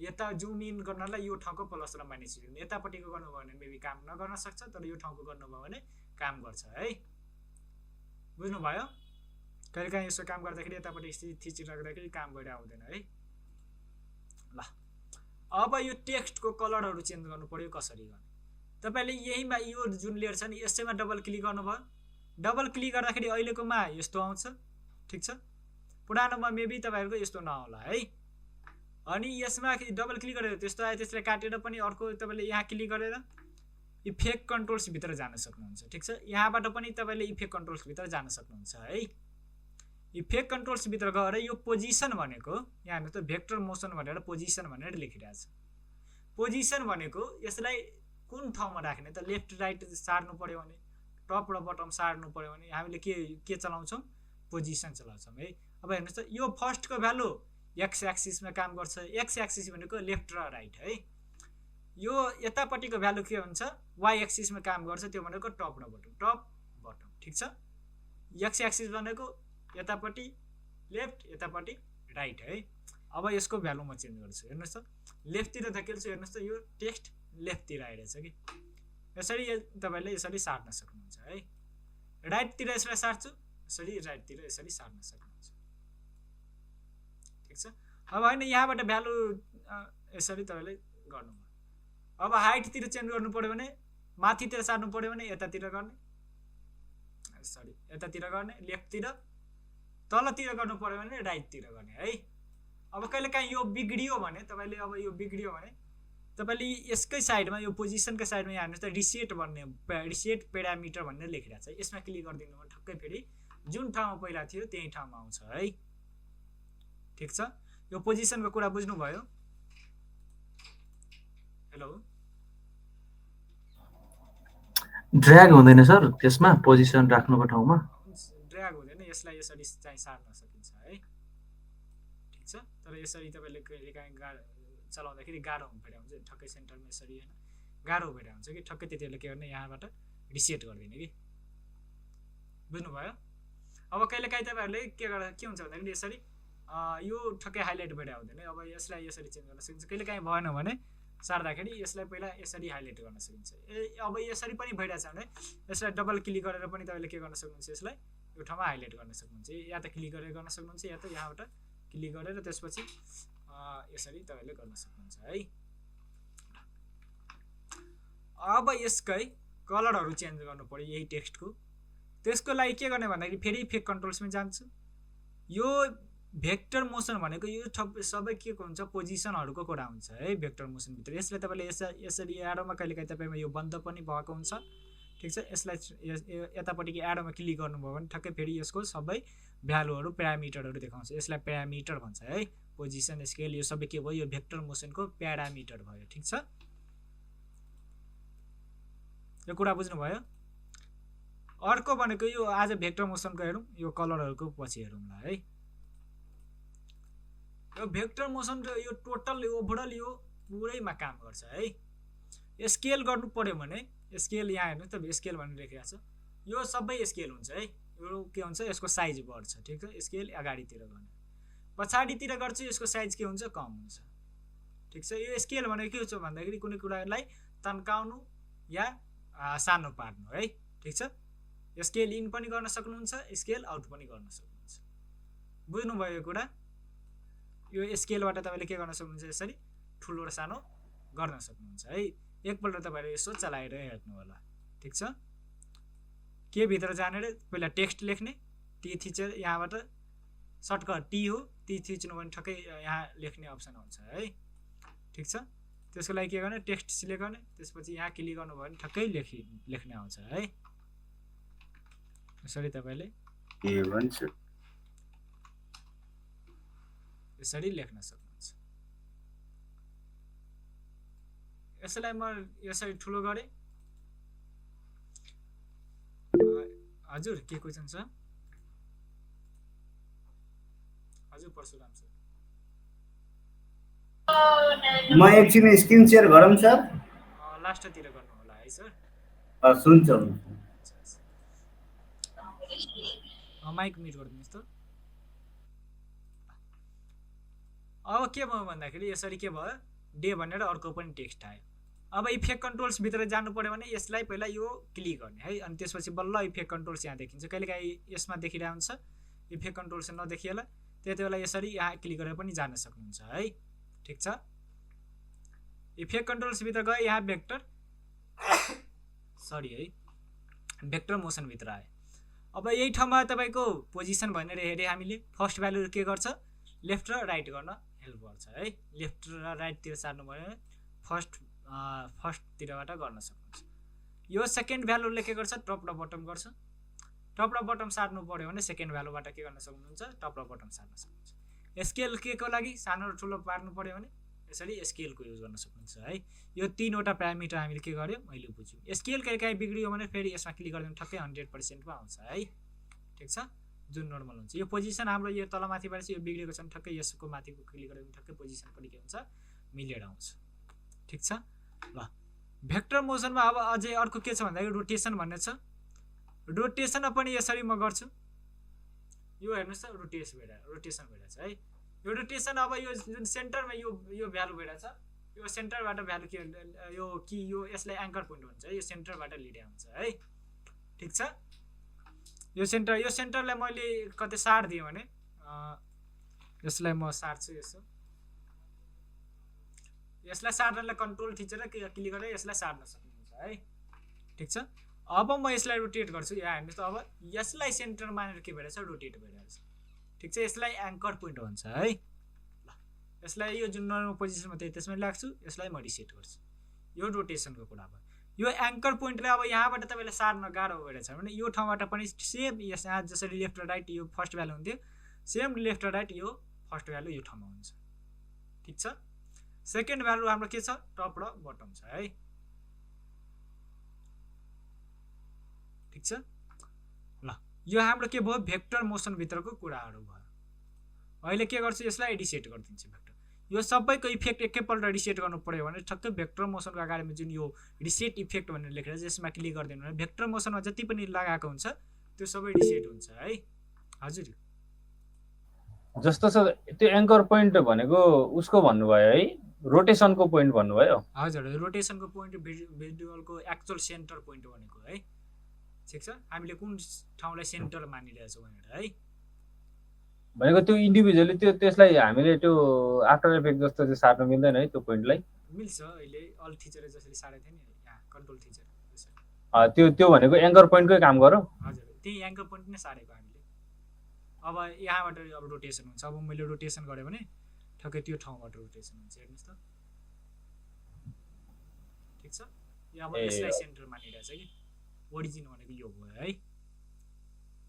यता जुम इन गर्नलाई यो ठाउँको प्लस र माइनस गर्नु, यतापट्टिको गर्नुभयो भने मेबी काम नगर्न सक्छ, तर यो ठाउँको गर्नुभयो भने काम गर्छ है। बुझ्नुभयो? कहिलेकाहीँ यसो काम गर्दाखेरि यतापट्टि थिचिराख्दाखेरि काम गरेर आउँदैन है। ल अब यो टेक्स्टको कलरहरू चेन्ज गर्नु पर्यो कसरी गर्ने? तपाईँले यहीँमा यो जुन लेयर छ नि यसैमा डबल क्लिक गर्नुभयो, डबल क्लिक गर्दाखेरि अहिलेकोमा यस्तो आउँछ ठिक छ, पुरानोमा मेबी तपाईँहरूको यस्तो नआउला है। अनि यसमा डबल क्लिक गरेर त्यस्तो आयो, त्यसलाई काटेर पनि अर्को तपाईँले यहाँ क्लिक गरेर इफेक्ट कन्ट्रोल्सभित्र जान सक्नुहुन्छ ठिक छ। यहाँबाट पनि तपाईँले इफेक्ट कन्ट्रोल्सभित्र जान सक्नुहुन्छ है। इफेक्ट कन्ट्रोल्सभित्र गएर यो पोजिसन भनेको यहाँ हेर्नु त भेक्टर मोसन भनेर पोजिसन भनेर लेखिरहेको छ। पोजिसन भनेको यसलाई कुन ठाउँमा राख्ने त, लेफ्ट राइट सार्नु पर्यो भने, टप र बटम सार्नु पर्यो भने हामीले के चलाउँछौँ? पोजिसन चलाउँछौँ है। अब हेर्नुहोस् त यो फर्स्टको भ्यालु एक्स एक्सिसमा काम गर्छ, एक्स एक्सिस भनेको लेफ्ट र राइट है। यो यतापट्टिको भ्यालु के हुन्छ? वाइ एक्सिसमा काम गर्छ, त्यो भनेको टप र बटम, टप बटम ठिक छ। एक्स एक्सिस भनेको यतापट्टि लेफ्ट, यतापट्टि राइट है। अब यसको भ्यालु म चेन्ज गर्छु, हेर्नुहोस् त लेफ्टतिर धकेल्छु, हेर्नुहोस् त यो टेक्स्ट लेफ्टतिर आइरहेछ कि, यसरी तपाईँले यसरी सार्न सक्नुहुन्छ है। राइटतिर यसलाई सार्छु, यसरी राइटतिर यसरी सार्न सक्नुहुन्छ ठिक छ। अब होइन यहाँबाट भ्यालु यसरी तपाईँले गर्नुभयो। अब हाइटतिर चेन्ज गर्नु पर्यो भने माथितिर सार्नु पर्यो भने यतातिर गर्ने, सरी यतातिर गर्ने, लेफ्टतिर, तलतिर गर्नु पर्यो भने राइटतिर गर्ने है। अब कहिलेकाहीँ यो बिग्रियो भने तपाईँले, अब यो बिग्रियो भने तपाईँले यसकै साइडमा यो पोजिसनकै साइडमा यहाँ हेर्नुहोस् त रिसेट भन्ने, रिसेट पेरामिटर भनेर लेखिरहेको छ, यसमा क्लिक गरिदिनु भयो, ठक्कै फेरि जुन ठाउँमा पहिला थियो त्यही ठाउँमा आउँछ है ठिक छ। यो पोजिसनको कुरा बुझ्नुभयो? हेलो, ड्र्याग हुँदैन सर त्यसमा पोजिसन राख्नुको ठाउँमा? ड्र्याग हुँदैन, यसलाई यसरी चाहिँ सार्न सकिन्छ है ठिक छ। तर यसरी तपाईँले कहिलेकाहीँ चलाउँदाखेरि गाह्रो भइरहेको हुन्छ, ठक्कै सेन्टरमा यसरी होइन गाह्रो भइरहेको हुन्छ कि, ठक्कै त्यति बेला के गर्ने यहाँबाट रिसेट गरिदिने कि, बुझ्नुभयो? अब कहिलेकाहीँ तपाईँहरूले के हुन्छ भन्दाखेरि यसरी यो ठक्कै हाइलाइट भइरहेको हुँदैन, अब यसलाई यसरी चेन्ज गर्न सकिन्छ। कहिलेकाहीँ भएन भने सार्दाखेरि यसलाई पहिला यसरी हाइलाइट गर्न सकिन्छ। अब यसरी पनि भइरहेछ भने यसलाई डबल क्लिक गरेर पनि तपाईँले के गर्न सक्नुहुन्छ? यसलाई यो ठाउँमा हाइलाइट गर्न सक्नुहुन्छ, या त क्लिक गरेर गर्न सक्नुहुन्छ, या त यहाँबाट क्लिक गरेर त्यसपछि यसरी तपाईँले गर्न सक्नुहुन्छ है। अब यसकै कलरहरू चेन्ज गर्नु पर्यो यही टेक्स्टको, त्यसको लागि के गर्ने भन्दाखेरि फेरि इफेक्ट कन्ट्रोल्समा जान्छु। यो भेक्टर मोसन भनेको यो सबै के हुन्छ? पोजिसनहरूको कुरा हुन्छ है भेक्टर मोसनभित्र। यसलाई तपाईँले यसरी एरोमा कहिलेकाहीँ तपाईँमा यो बन्द पनि भएको हुन्छ ठिक छ। यसलाई यतापट्टिको एरोमा क्लिक गर्नुभयो भने ठक्कै फेरि यसको सबै भ्यालुहरू प्यारामिटरहरू देखाउँछ, यसलाई प्यारामिटर भन्छ है। पोजिसन, स्केल यो सबै के भयो? यो भेक्टर मोसनको प्यारामिटर भयो ठिक छ। यो कुरा बुझ्नुभयो? अर्को भनेको यो आज भेक्टर मोसनको हेरौँ, यो कलरहरूको पछि हेरौँला है। यो भेक्टर मोसन यो टोटल ओभरअल यो पुरैमा काम गर्छ है। स्केल गर्नु पर्यो भने स्केल यहाँ हेर्नु त स्केल भनेर लेखिरहेको छ, यो सबै स्केल हुन्छ है। यो के हुन्छ? यसको साइज बढ्छ ठिक छ। स्केल अगाडितिर गर्ने, पछाडितिर गर्छु यसको साइज के हुन्छ? कम हुन्छ ठिक छ। यो स्केल भनेको के हुन्छ भन्दाखेरि कुनै कुरालाई तन्काउनु या सानो पार्नु है ठिक छ। स्केल इन पनि गर्न सक्नुहुन्छ, स्केल आउट पनि गर्न सक्नुहुन्छ, बुझ्नुभयो यो कुरा? यो स्केलबाट तपाईँले के गर्न सक्नुहुन्छ? यसरी ठुलो र सानो गर्न सक्नुहुन्छ है। एकपल्ट तपाईँले यसो चलाएर हेर्नु होला ठिक छ। के भित्र जाने रे पहिला टेक्स्ट लेख्ने, टी थिचेर यहाँबाट सर्टकट टी हो, टी थिच्नु भने ठक्कै यहाँ लेख्ने अप्सन आउँछ है ठिक छ। त्यसको लागि के गर्ने? टेक्स्ट सिलेक्ट गर्ने, त्यसपछि यहाँ क्लिक गर्नुभयो भने ठक्कै लेख्ने आउँछ है। यसरी तपाईँले यसरी लेख्न सक्नुहुन्छ। यसलाई म यसरी ठुलो गरेँ। हजुर के क्वेसन छ? हजुर परशुराम सर, म एकछिन स्क्रिन शेयर गरौँ सर? लास्टतिर गर्नु होला है सर। हुन्छ। माइक म्युट गरिदिनुहोस् त। अब के भयो भन्दाखेरि यसरी के भयो डे भनेर अर्को पनि टेक्स्ट आयो। अब इफेक्ट कन्ट्रोल्स भित्र जानु पर्यो भने यसलाई पहिला यो क्लिक गर्ने है, अनि त्यसपछि बल्ल इफेक्ट कन्ट्रोल्स यहाँ देखिन्छ। कहिलेकाहीँ यसमा देखिरहेको हुन्छ इफेक्ट कन्ट्रोल्स नदेखिएला, त्यति बेला यसरी यहाँ क्लिक गरेर पनि जान सक्नुहुन्छ है। ठिक छ, इफेक्ट कन्ट्रोल्स भित्र गए यहाँ भेक्टर सरी है भेक्टर मोसन भित्र आयो। अब यही ठाउँमा तपाईँको पोजिसन भनेर हेरे हामीले फर्स्ट भ्यालु के गर्छ लेफ्ट र राइट गर्न हेल्प गर्छ है। लेफ्ट र राइटतिर सार्नु भयो भने फर्स्टतिरबाट गर्न सक्नुहुन्छ। यो सेकेन्ड भ्यालुले के गर्छ टप र बटम गर्छ। टप र बटम सार्नु पर्यो भने सेकेन्ड भ्यालुबाट के गर्न सक्नुहुन्छ टप र बटम सार्न सक्नुहुन्छ। स्केल के को लागि सानो र ठुलो पार्नु पर्यो भने यसरी स्केलको युज गर्न सक्नुहुन्छ है। यो 3वटा प्यारामिटर हामीले के गर्यो मैले बुझ्यौँ। स्केल कहिलेकाहीँ बिग्रियो भने फेरि यसमा क्लिक गरिदिनु ठक्कै 100% मा आउँछ है। ठिक छ, जुन नर्मल हुन्छ। यो पोजिसन हाम्रो यो तलमाथिबाट चाहिँ यो बिग्रेको छ भने ठक्कै यसको माथिको क्लिक गरिदिनु ठक्कै पोजिसन पनि के हुन्छ मिलेर आउँछ। ठिक छ, ल भेक्टर मोसनमा अब अझै अर्को के छ भन्दाखेरि रोटेसन भन्ने छ। रोटेसन पनि यसरी म गर्छु। यो हेर्नुहोस् त रोटेसन भइरहेछ है। यो रोटेसन अब यो जुन सेन्टरमा यो भ्यालु भइरहेछ यो सेन्टरबाट भ्यालु के यो कि यो यसलाई एङ्कर पोइन्ट हुन्छ यो सेन्टरबाट लिँदै आउँछ है। ठिक छ, यो सेन्टरलाई मैले कतै सार दिएँ भने यसलाई म सार्छु यसो। यसलाई सार्नलाई कन्ट्रोल थिचेर क्लिक गरेर यसलाई सार्न सक्नुहुन्छ है। ठिक छ, अब म यसलाई रोटेट गर्छु। यहाँ हेर्नुहोस् त अब यसलाई सेन्टर मानेर के भइरहेछ रोटेट भइरहेछ। ठिक छ, यसलाई एङ्कर पोइन्ट भन्छ है। ल यसलाई यो जुन नर्मल पोजिसनमा त्यही त्यसमै लाग्छु, यसलाई म रिसेट गर्छु। यो रोटेसनको कुरा भयो। यो एङ्कर पोइन्टले अब यहाँबाट तपाईँलाई सार्न गाह्रो भइरहेछ भने यो ठाउँबाट पनि सेम यहाँ जसरी लेफ्ट र राइट यो फर्स्ट भ्यालु हुन्थ्यो सेम लेफ्ट र राइट यो फर्स्ट भ्यालु यो ठाउँमा हुन्छ। ठिक छ, सेकेन्ड भ्यालु हाम्रो के छ टप र बटम छ है। ठिक छ, ल यो हाम्रो के भयो भेक्टर मोसन भित्रको कुराहरू भयो। अहिले के गर्छु यसलाई रिसेट गरिदिन्छु भेक्टर। यो सबैको इफेक्ट एकैपल्ट रिसेट गर्नु पर्यो भने ठक्कै भेक्टर मोसनको अगाडिमा जुन यो रिसेट इफेक्ट भनेर लेखेर यसमा क्लिक गरिदिनु भने भेक्टर मोसनमा जति पनि लगाएको हुन्छ त्यो सबै रिसेट हुन्छ है। हजुर जस्तो छ त्यो एङ्कर पोइन्ट भनेको उसको भन्नुभयो है, रोटेसनको पोइन्ट भन्नुभयो। हजुर, रोटेसनको पोइन्ट भिजुअलको एक्चुअल सेन्टर पोइन्ट भनेको है। ठिक छ, हामीले कुन ठाउँलाई सेन्टर मानिरहेछौँ भनेर है। भनेको त्यो इन्डिभिजुअली त्यसलाई हामीले त्यो आफ्टर इफेक्ट जस्तो चाहिँ सार्न मिल्दैन है त्यो पोइन्टलाई। मिल्छ, अहिले अल थिचेर जसरी सारेको थियो नि यहाँ कन्ट्रोल थिचेर त्यो भनेको एङ्कर पोइन्टकै काम गरौँ। हजुर, त्यही एङ्कर पोइन्ट नै सारेको हामीले। अब यहाँबाट अब रोटेसन हुन्छ। अब मैले रोटेसन गरेँ भने ठक्कै त्यो ठाउँबाट रोटेसन हुन्छ। हेर्नुहोस् त। ठिक छ, यो अब यसलाई सेन्टर मानिरहेछ कि ओरिजिन भनेको यो भयो है।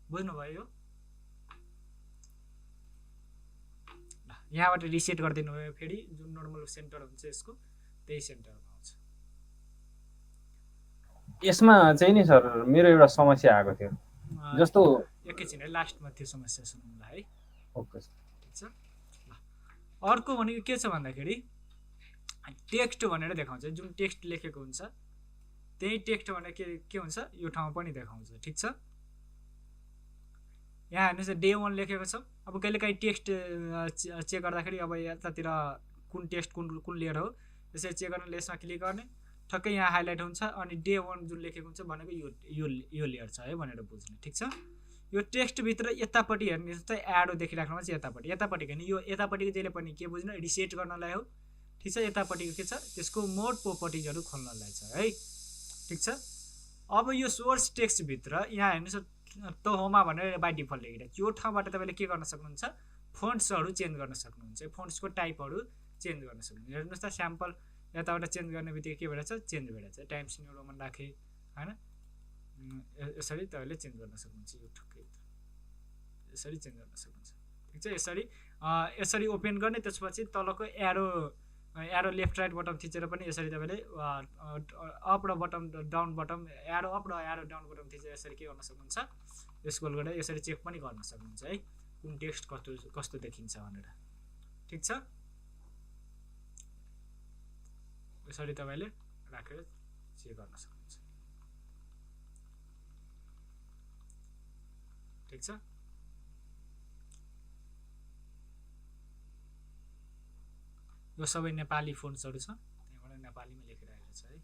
बुझ्नुभयो यो? यहाँबाट रिसेट गरिदिनु भयो फेरि जुन नर्मल सेन्टर हुन्छ यसको त्यही सेन्टरमा आउँछ। यसमा चाहिँ नि सर मेरो एउटा समस्या आएको थियो। जस्तो एकैछिन है, लास्टमा त्यो समस्या सुनौँला है। ओके, ठिक छ, ल अर्को भनेको के छ भन्दाखेरि टेक्स्ट भनेर देखाउँछ। जुन टेक्स्ट लेखेको हुन्छ त्यही टेक्स्ट भनेर के हुन्छ यो ठाउँमा पनि देखाउँछ। ठिक छ, यहाँ हेर्नुहोस् डे 1 लेखेको छ। अब कहिलेकाहीँ टेक्स्ट चेक गर्दाखेरि अब यतातिर कुन टेक्स्ट कुन लेयर हो यसरी चेक गर्नुले यसमा क्लिक गर्ने ठक्कै यहाँ हाइलाइट हुन्छ अनि डे 1 जुन लेखेको हुन्छ भनेको यो लेयर छ है भनेर बुझ्ने। ठिक छ, यो टेक्स्टभित्र यतापट्टि हेर्ने त एडो देखिराख्नुमा चाहिँ यतापट्टि होइन यो यतापट्टिको जहिले पनि के बुझ्नु रिसेट गर्नलाई हो। ठिक छ, यतापट्टिको के छ त्यसको मोड प्रोपर्टिजहरू खोल्नलाई छ है। ठिक छ, अब यो सोर्स टेक्स्टभित्र यहाँ हेर्नुहोस् तोहोमा भनेर बाई डिफल्ट लेखिरहेको यो ठाउँबाट तपाईँले के गर्न सक्नुहुन्छ फोन्ट्सहरू चेन्ज गर्न सक्नुहुन्छ। फोन्ट्सको टाइपहरू चेन्ज गर्न सक्नुहुन्छ। हेर्नुहोस् त स्याम्पल यताबाट चेन्ज गर्ने बित्तिकै के भइरहेछ चेन्ज भइरहेछ। टाइम्स न्यू रोमन राखेँ होइन, यसरी तपाईँले चेन्ज गर्न सक्नुहुन्छ। यो ठक्कै यसरी चेन्ज गर्न सक्नुहुन्छ। ठिक छ, यसरी ओपन गर्ने त्यसपछि तलको एरो लेफ्ट राइट बटम थिचेर पनि यसरी तपाईँले अप र button down button arrow up र एरो डाउन बटम थिचेर यसरी के गर्न सक्नुहुन्छ स्क्रोल गरेर यसरी चेक पनि गर्न सक्नुहुन्छ है कुन टेक्स्ट कस्तो देखिन्छ भनेर। ठिक छ, यसरी तपाईँले राखेर चेक गर्न सक्नुहुन्छ। ठिक छ, यो सबै नेपाली फोन्ट्सहरु छ त्यहाँबाट नेपालीमा लेखिरहेको छ है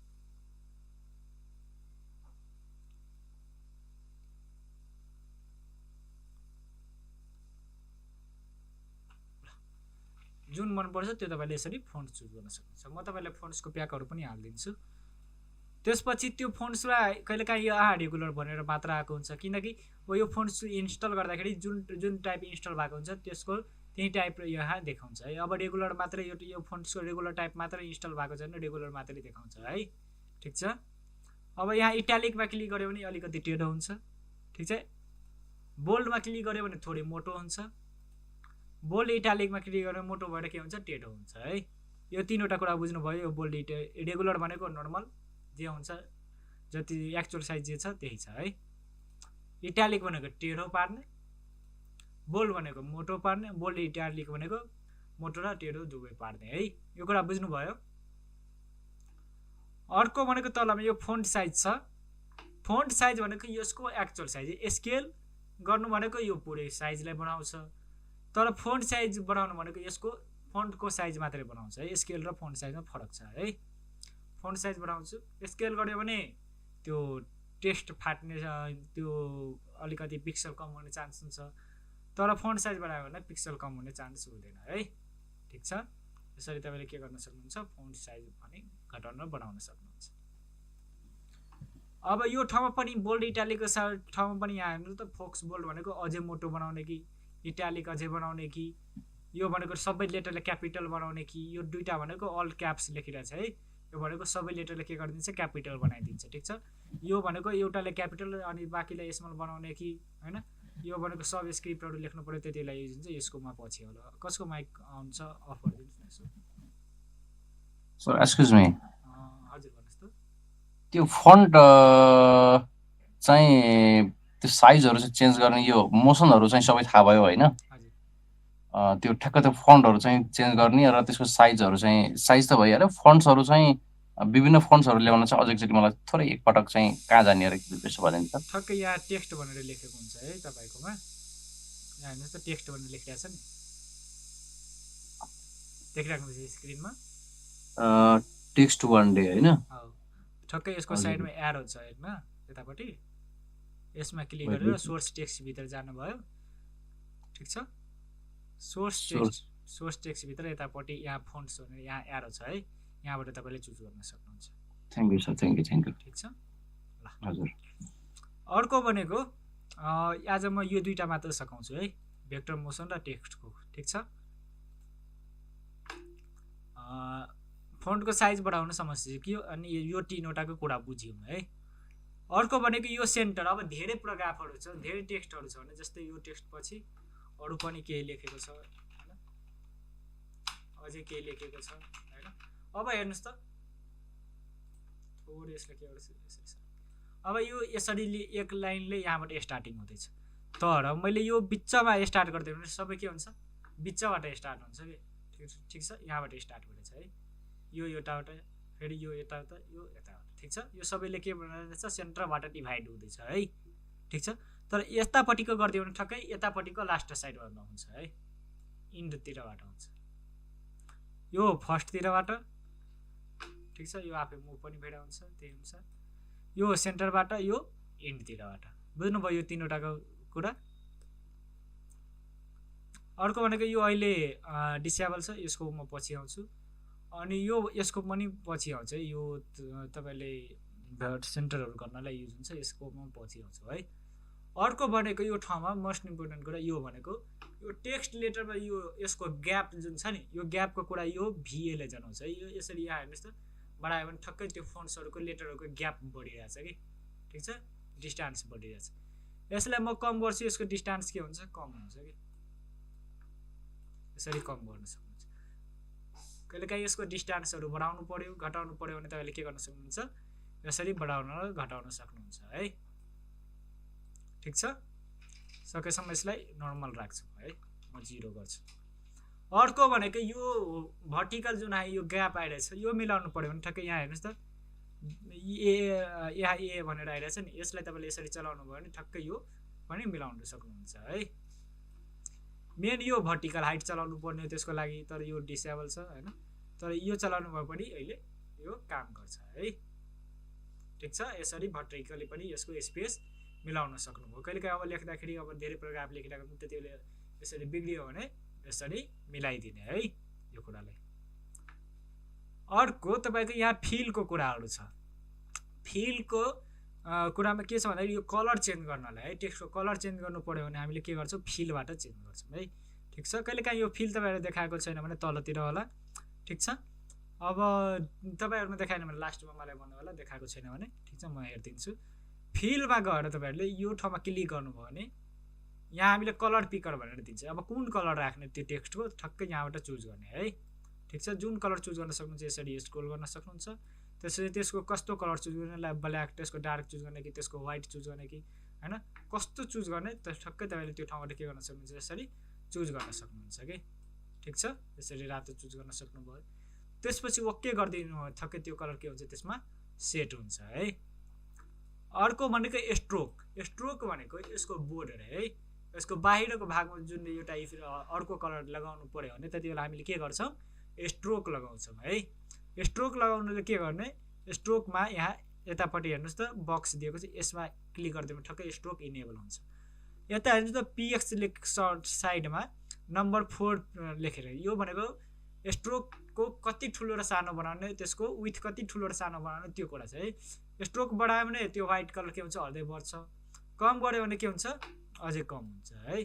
जुन मन पर्छ त्यो तपाईले यसरी फोन्ट चुज गर्न सक्नुहुन्छ म तपाईलाई फोन्ट्सको प्याकहरु पनि हाल्दिन्छु त्यसपछि त्यो फोन्ट्सलाई कहिलेकाहीँ यो रेगुलर भनेर मात्र आएको हुन्छ किनकि यो फोन्ट्स इन्स्टल गर्दाखेरि जुन टाइप इन्स्टल भएको हुन्छ त्यसको त्यही टाइप यहाँ देखाउँछ है अब रेगुलर मात्र यो फोन्ट्सको रेगुलर टाइप मात्र इन्स्टल भएको छैन रेगुलर मात्रै देखाउँछ है ठीक छ अब यहाँ इटालिकमा क्लिक गर्यो भने अलिकति टेढो हुन्छ ठीक छ बोल्डमा क्लिक गर्यो भने थोरै मोटो हुन्छ बोल्ड इटालिकमा क्लिक गरेर मोटो भएर के हुन्छ टेढो हुन्छ है यो तीनवटा कुरा बुझ्नुभयो यो बोल्ड रेगुलर भनेको नर्मल जे हुन्छ जति एक्चुअल साइज जे छ त्यही छ है इटालिक भनेको टेढो पार्ने बोल्ड भनेको मोटो पार्ने बोल्ड इटालिक भनेको मोटो र टेढो दुवै पार्ने है यो कुरा बुझ्नुभयो अर्को भनेको तलमा यो फोन्ट साइज छ फोन्ट साइज भनेको यसको एक्चुअल साइज स्केल गर्नु भनेको यो पुरै साइजलाई बनाउँछ तर फोन्ट साइज बनाउनु भनेको यसको फोन्टको साइज मात्रै बनाउँछ है स्केल र फोन्ट साइजमा फरक छ है फोन्ट साइज बनाउँछु स्केल गर्यो भने त्यो टेक्स्ट फाट्ने त्यो अलिकति पिक्सल कम हुने चान्स हुन्छ तर फोन्ट साइज बनायो भने पिक्सल कम हुने चान्स हुँदैन है ठीक छ यसरी तपाईले के गर्न सक्नुहुन्छ फोन्ट साइज पनि घटाउन र बढाउन सक्नुहुन्छ अब यो ठाउँमा पनि बोल्ड इटालिकको ठाउँमा पनि यहाँ हेर्नु त फोक्स बोल्ड भनेको अझै मोटो बनाउने कि इटालिक अझै बनाउने कि यो भनेको सबै लेटरले क्यापिटल बनाउने कि यो दुईटा भनेको अल क्याप्स लेखिरहेछ है यो भनेको सबै लेटरले के गरिदिन्छ क्यापिटल बनाइदिन्छ ठीक छ यो भनेको एउटाले क्यापिटल अनि बाँकीलाई स्मल बनाउने कि हैन यो भनेको सब स्क्रिप्टहरु लेख्नु पर्यो त्यतिलाई युज हुन्छ यसकोमा पछि होला कसको माइक आउँछ अफ गरिदिनुस् न सो एक्सक्युज मी हजुर भन्नुस् त त्यो फन्ट चाहिँ त्यो साइजहरु चाहिँ चेन्ज गर्ने यो मोसनहरु चाहिँ सबै थाहा भयो हैन हजुर त्यो ठ्याक्क त्यो फन्टहरु चाहिँ चेन्ज गर्ने र त्यसको साइजहरु चाहिँ साइज त भइहाल्यो फन्ट्सहरु चाहिँ विभिन्न फन्ट्सहरु ल्याउन चाहिँ अझ एकचोटि मलाई थोरै एकपटक चाहिँ कहाँ जाने र यसो भनिदिनु त ठक्कै यहाँ टेक्स्ट भनेर लेखेको हुन्छ है तपाईकोमा यहाँ हेर्नुस् त टेक्स्ट भनेर लेखिरहेको छ नि देखिराख्नुहुन्छ स्क्रिनमा टेक्स्ट वान डे हैन ठक्कै यसको हजुर। साइडमा एरो छ हैन यतापट्टि यसमा क्लिक गरेर सोर्स टेक्स्ट भित्र जानुभयो ठीक छ सोर्स टेक्स्ट भित्र यतापट्टि यहाँ फोन्ट्स भनेर यहाँ एरो छ है यहाँबाट तपाईले चुज गर्न सक्नुहुन्छ thank you sir thank you ठीक छ हजुर अर्को भनेको आज म यो दुईटा मात्र सकाउँछु है भेक्टर मोसन र टेक्स्टको ठीक छ फोन्टको साइज बढाउन समस्या के हो अनि यो तीनवटाको कुरा बुझ्यौं है अर्को भनेको यो सेन्टर अब धेरै प्याराग्राफहरु छ धेरै टेक्स्टहरु छ भने जस्तै यो टेक्स्ट पछि अरु पनि केही लेखेको छ हैन अझै केही लेखेको छ हैन अब हेर्नुस् त थोरै यसले के गर्छ यसरी अब यो यसरी एक लाइनले यहाँबाट स्टार्टिङ हुँदैछ तर मैले यो बिचमा स्टार्ट गर्दै भने सबै के हुन्छ बिचबाट स्टार्ट हुन्छ के ठीक छ यहाँबाट स्टार्ट हुँदैछ है यो यताबाट फेरि यो यताबाट यो यताबाट ठीक छ यो सबैले के बनाइरहेछ सेन्टरबाट डिभाइड हुँदैछ है ठीक छ तर यतापट्टिको गर्दियो भने ठक्कै यतापट्टिको लास्ट साइडबाट हुन्छ है इन्डतिरबाट हुन्छ यो फर्स्टतिरबाट ठीक छ यो आफै मुभ पनि भइरा हुन्छ त्यही हुन्छ यो सेन्टरबाट यो एन्डतिरबाट बुझ्नुभयो यो तीनवटाको कुरा अर्को भनेको यो अहिले डिसेबल छ यसको म पछि आउँछु अनि यो यसको पनि पछि आउँछ यो तपाईले सेन्टरहरु गर्नलाई युज हुन्छ यसको म पछि आउँछु है अर्को भनेको यो ठाउँमा मोस्ट इम्पोर्टेन्ट कुरा यो भनेको यो टेक्स्ट लेटरमा यो यसको ग्याप जुन छ नि यो ग्यापको कुरा यो VA ले जनाउँछ है यो यसरी यहाँ हेर्नुस् त बढायो भने ठक्कै त्यो फोन्ट्सहरुको लेटरहरुको ग्याप बढिरहेछ कि ठीक छ डिस्टेन्स बढिरहेछ यसलाई म कम गर्छु यसको डिस्टेन्स के हुन्छ कम हुन्छ कि यसरी कम गर्न सक्नुहुन्छ कहिलेकाहीँ यसको डिस्टेन्सहरु बढाउनु पर्यो घटाउनु पर्यो भने तपाईले के गर्न सक्नुहुन्छ यसरी बढाउन र घटाउन सक्नुहुन्छ है ठीक छ सकेसम्म यसलाई नर्मल राख्छु है म 0 गर्छु अर्को भनेको यो भर्टिकल जुन आयो यो ग्याप आइरहेछ यो मिलाउनु पर्यो भने ठक्कै यहाँ हेर्नुस् त यहाँ ए भनेर आइरहेछ नि यसलाई तपाईले यसरी चलाउनु भयो भने ठक्कै यो पनि मिलाउन सक्नुहुन्छ है मेन यो भर्टिकल हाइट चलाउनु पर्ने त्यसको लागि तर यो डिसेबल छ हैन तर यो चलाउनु भए पनि अहिले यो काम गर्छ है। ठिक छ, यसरी भट्टरिकले पनि यसको स्पेस मिलाउन सक्नुभयो। कहिलेकाहीँ अब लेख्दाखेरि अब धेरै प्रोग्राम लेखिरहेको हुन्छ, त्यति बेला यसरी बिग्रियो भने यसरी मिलाइदिने है यो कुरालाई। अर्को तपाईँको यहाँ फिलको कुराहरू छ। फिलको कुरामा के छ भन्दाखेरि यो कलर चेन्ज गर्नलाई है, टेक्स्टको कलर चेन्ज गर्नु पर्यो भने हामीले के गर्छौँ, फिलबाट चेन्ज गर्छौँ है। ठिक छ, कहिलेकाहीँ यो फिल तपाईँहरूले देखाएको छैन भने तलतिर होला। ठिक छ, अब तपाईँहरूमा देखाएन भने लास्टमा मलाई भन्नु होला, देखाएको छैन भने। ठिक छ, म हेरिदिन्छु। फिलमा गएर तपाईँहरूले यो ठाउँमा क्लिक गर्नुभयो भने यहाँ हामीले कलर पिकर भनेर दिन्छ। अब कुन कलर राख्ने त्यो टेक्स्टको ठक्कै यहाँबाट चुज गर्ने है। ठिक छ, जुन कलर चुज गर्न सक्नुहुन्छ यसरी स्क्रोल गर्न सक्नुहुन्छ। त्यसरी त्यसको कस्तो कलर चुज गर्ने, ब्ल्याक, त्यसको डार्क चुज गर्ने कि त्यसको व्हाइट चुज गर्ने कि होइन, कस्तो चुज गर्ने ठक्कै तपाईँले त्यो ठाउँबाट के गर्न सक्नुहुन्छ, यसरी चुज गर्न सक्नुहुन्छ कि। ठिक छ, यसरी रातो चुज गर्न सक्नुभयो। त्यसपछि ओके गरिदिनु भयो, ठक्कै त्यो कलर के हुन्छ त्यसमा सेट हुन्छ है। अर्को भनेको स्ट्रोक। स्ट्रोक भनेको यसको बोर्डर है, यसको बाहिरको भागमा जुन एउटा अर्को कलर लगाउनु पर्यो भने त्यति बेला हामीले के गर्छौँ, स्ट्रोक लगाउँछौँ है। स्ट्रोक लगाउनुले के गर्ने, स्ट्रोकमा यहाँ यतापट्टि हेर्नुहोस् त बक्स दिएको छ, यसमा क्लिक गरिदियो भने ठक्कै स्ट्रोक इनेबल हुन्छ। यता हेर्नुहोस् त PX साइडमा नम्बर 4 लेखेर, यो भनेको स्ट्रोकको कति ठुलो र सानो बनाउने, त्यसको विथ कति ठुलो र सानो बनाउने त्यो कुरा छ है। स्ट्रोक बढायो भने त्यो व्हाइट कलर के हुन्छ, हल्दै बढ्छ। कम गऱ्यो भने के हुन्छ, अझै कम हुन्छ है।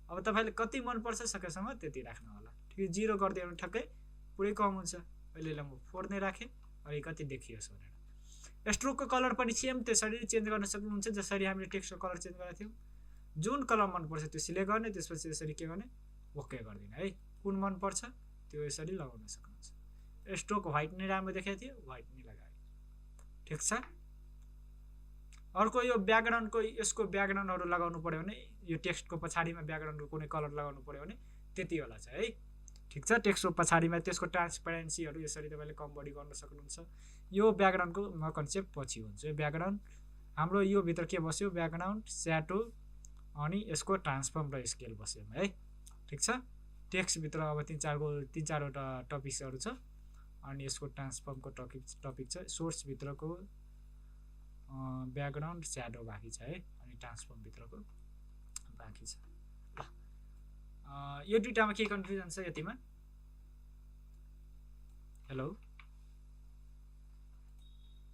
अब तपाईँले कति मनपर्छ सकेसम्म त्यति राख्नु होला। ठिक, 0 गरिदियो भने ठक्कै पुरै कम हुन्छ। अहिले म 4 नै राखेँ, अहिले कति देखियोस् भनेर। स्ट्रोकको कलर पनि सेम त्यसरी चेन्ज गर्न सक्नुहुन्छ जसरी हामीले टेक्स्टको कलर चेन्ज गरेको थियौँ। जुन कलर मनपर्छ त्यो सिलेक्ट गर्ने, त्यसपछि यसरी के गर्ने, ओके गरिदिने है। कुन मनपर्छ त्यो यसरी लगाउन सक्नुहुन्छ। स्ट्रोक व्हाइट नै राम्रो देखाएको थियो, व्हाइट नै लगाएँ। ठिक छ, अर्को यो ब्याकग्राउन्डको यसको ब्याकग्राउन्डहरू लगाउनु पर्यो भने यो टेक्स्टको पछाडिमा ब्याकग्राउन्डको कुनै कलर लगाउनु पर्यो भने त्यति होला छ है। ठिक छ, टेक्स्टको पछाडिमा त्यसको ट्रान्सपेरेन्सीहरू यसरी तपाईँले कम बढी गर्न सक्नुहुन्छ। यो ब्याकग्राउन्डको कन्सेप्ट पछि हुन्छ। ब्याकग्राउन्ड हाम्रो यो भित्र के बस्यो, ब्याकग्राउन्ड, स्याडो अनि यसको ट्रान्सफर्म र स्केल बस्यो है। ठिक छ, टेक्स्टभित्र अब 3-4वटा टपिक्सहरू छ अनि यसको ट्रान्सफर्मको टपिक छ। सोर्सभित्रको ब्याकग्राउन्ड, स्याडो बाँकी छ है, अनि ट्रान्सफर्मभित्रको बाँकी छ। ल, यो दुईटामा के कन्फ्युजन छ यतिमा? हेलो।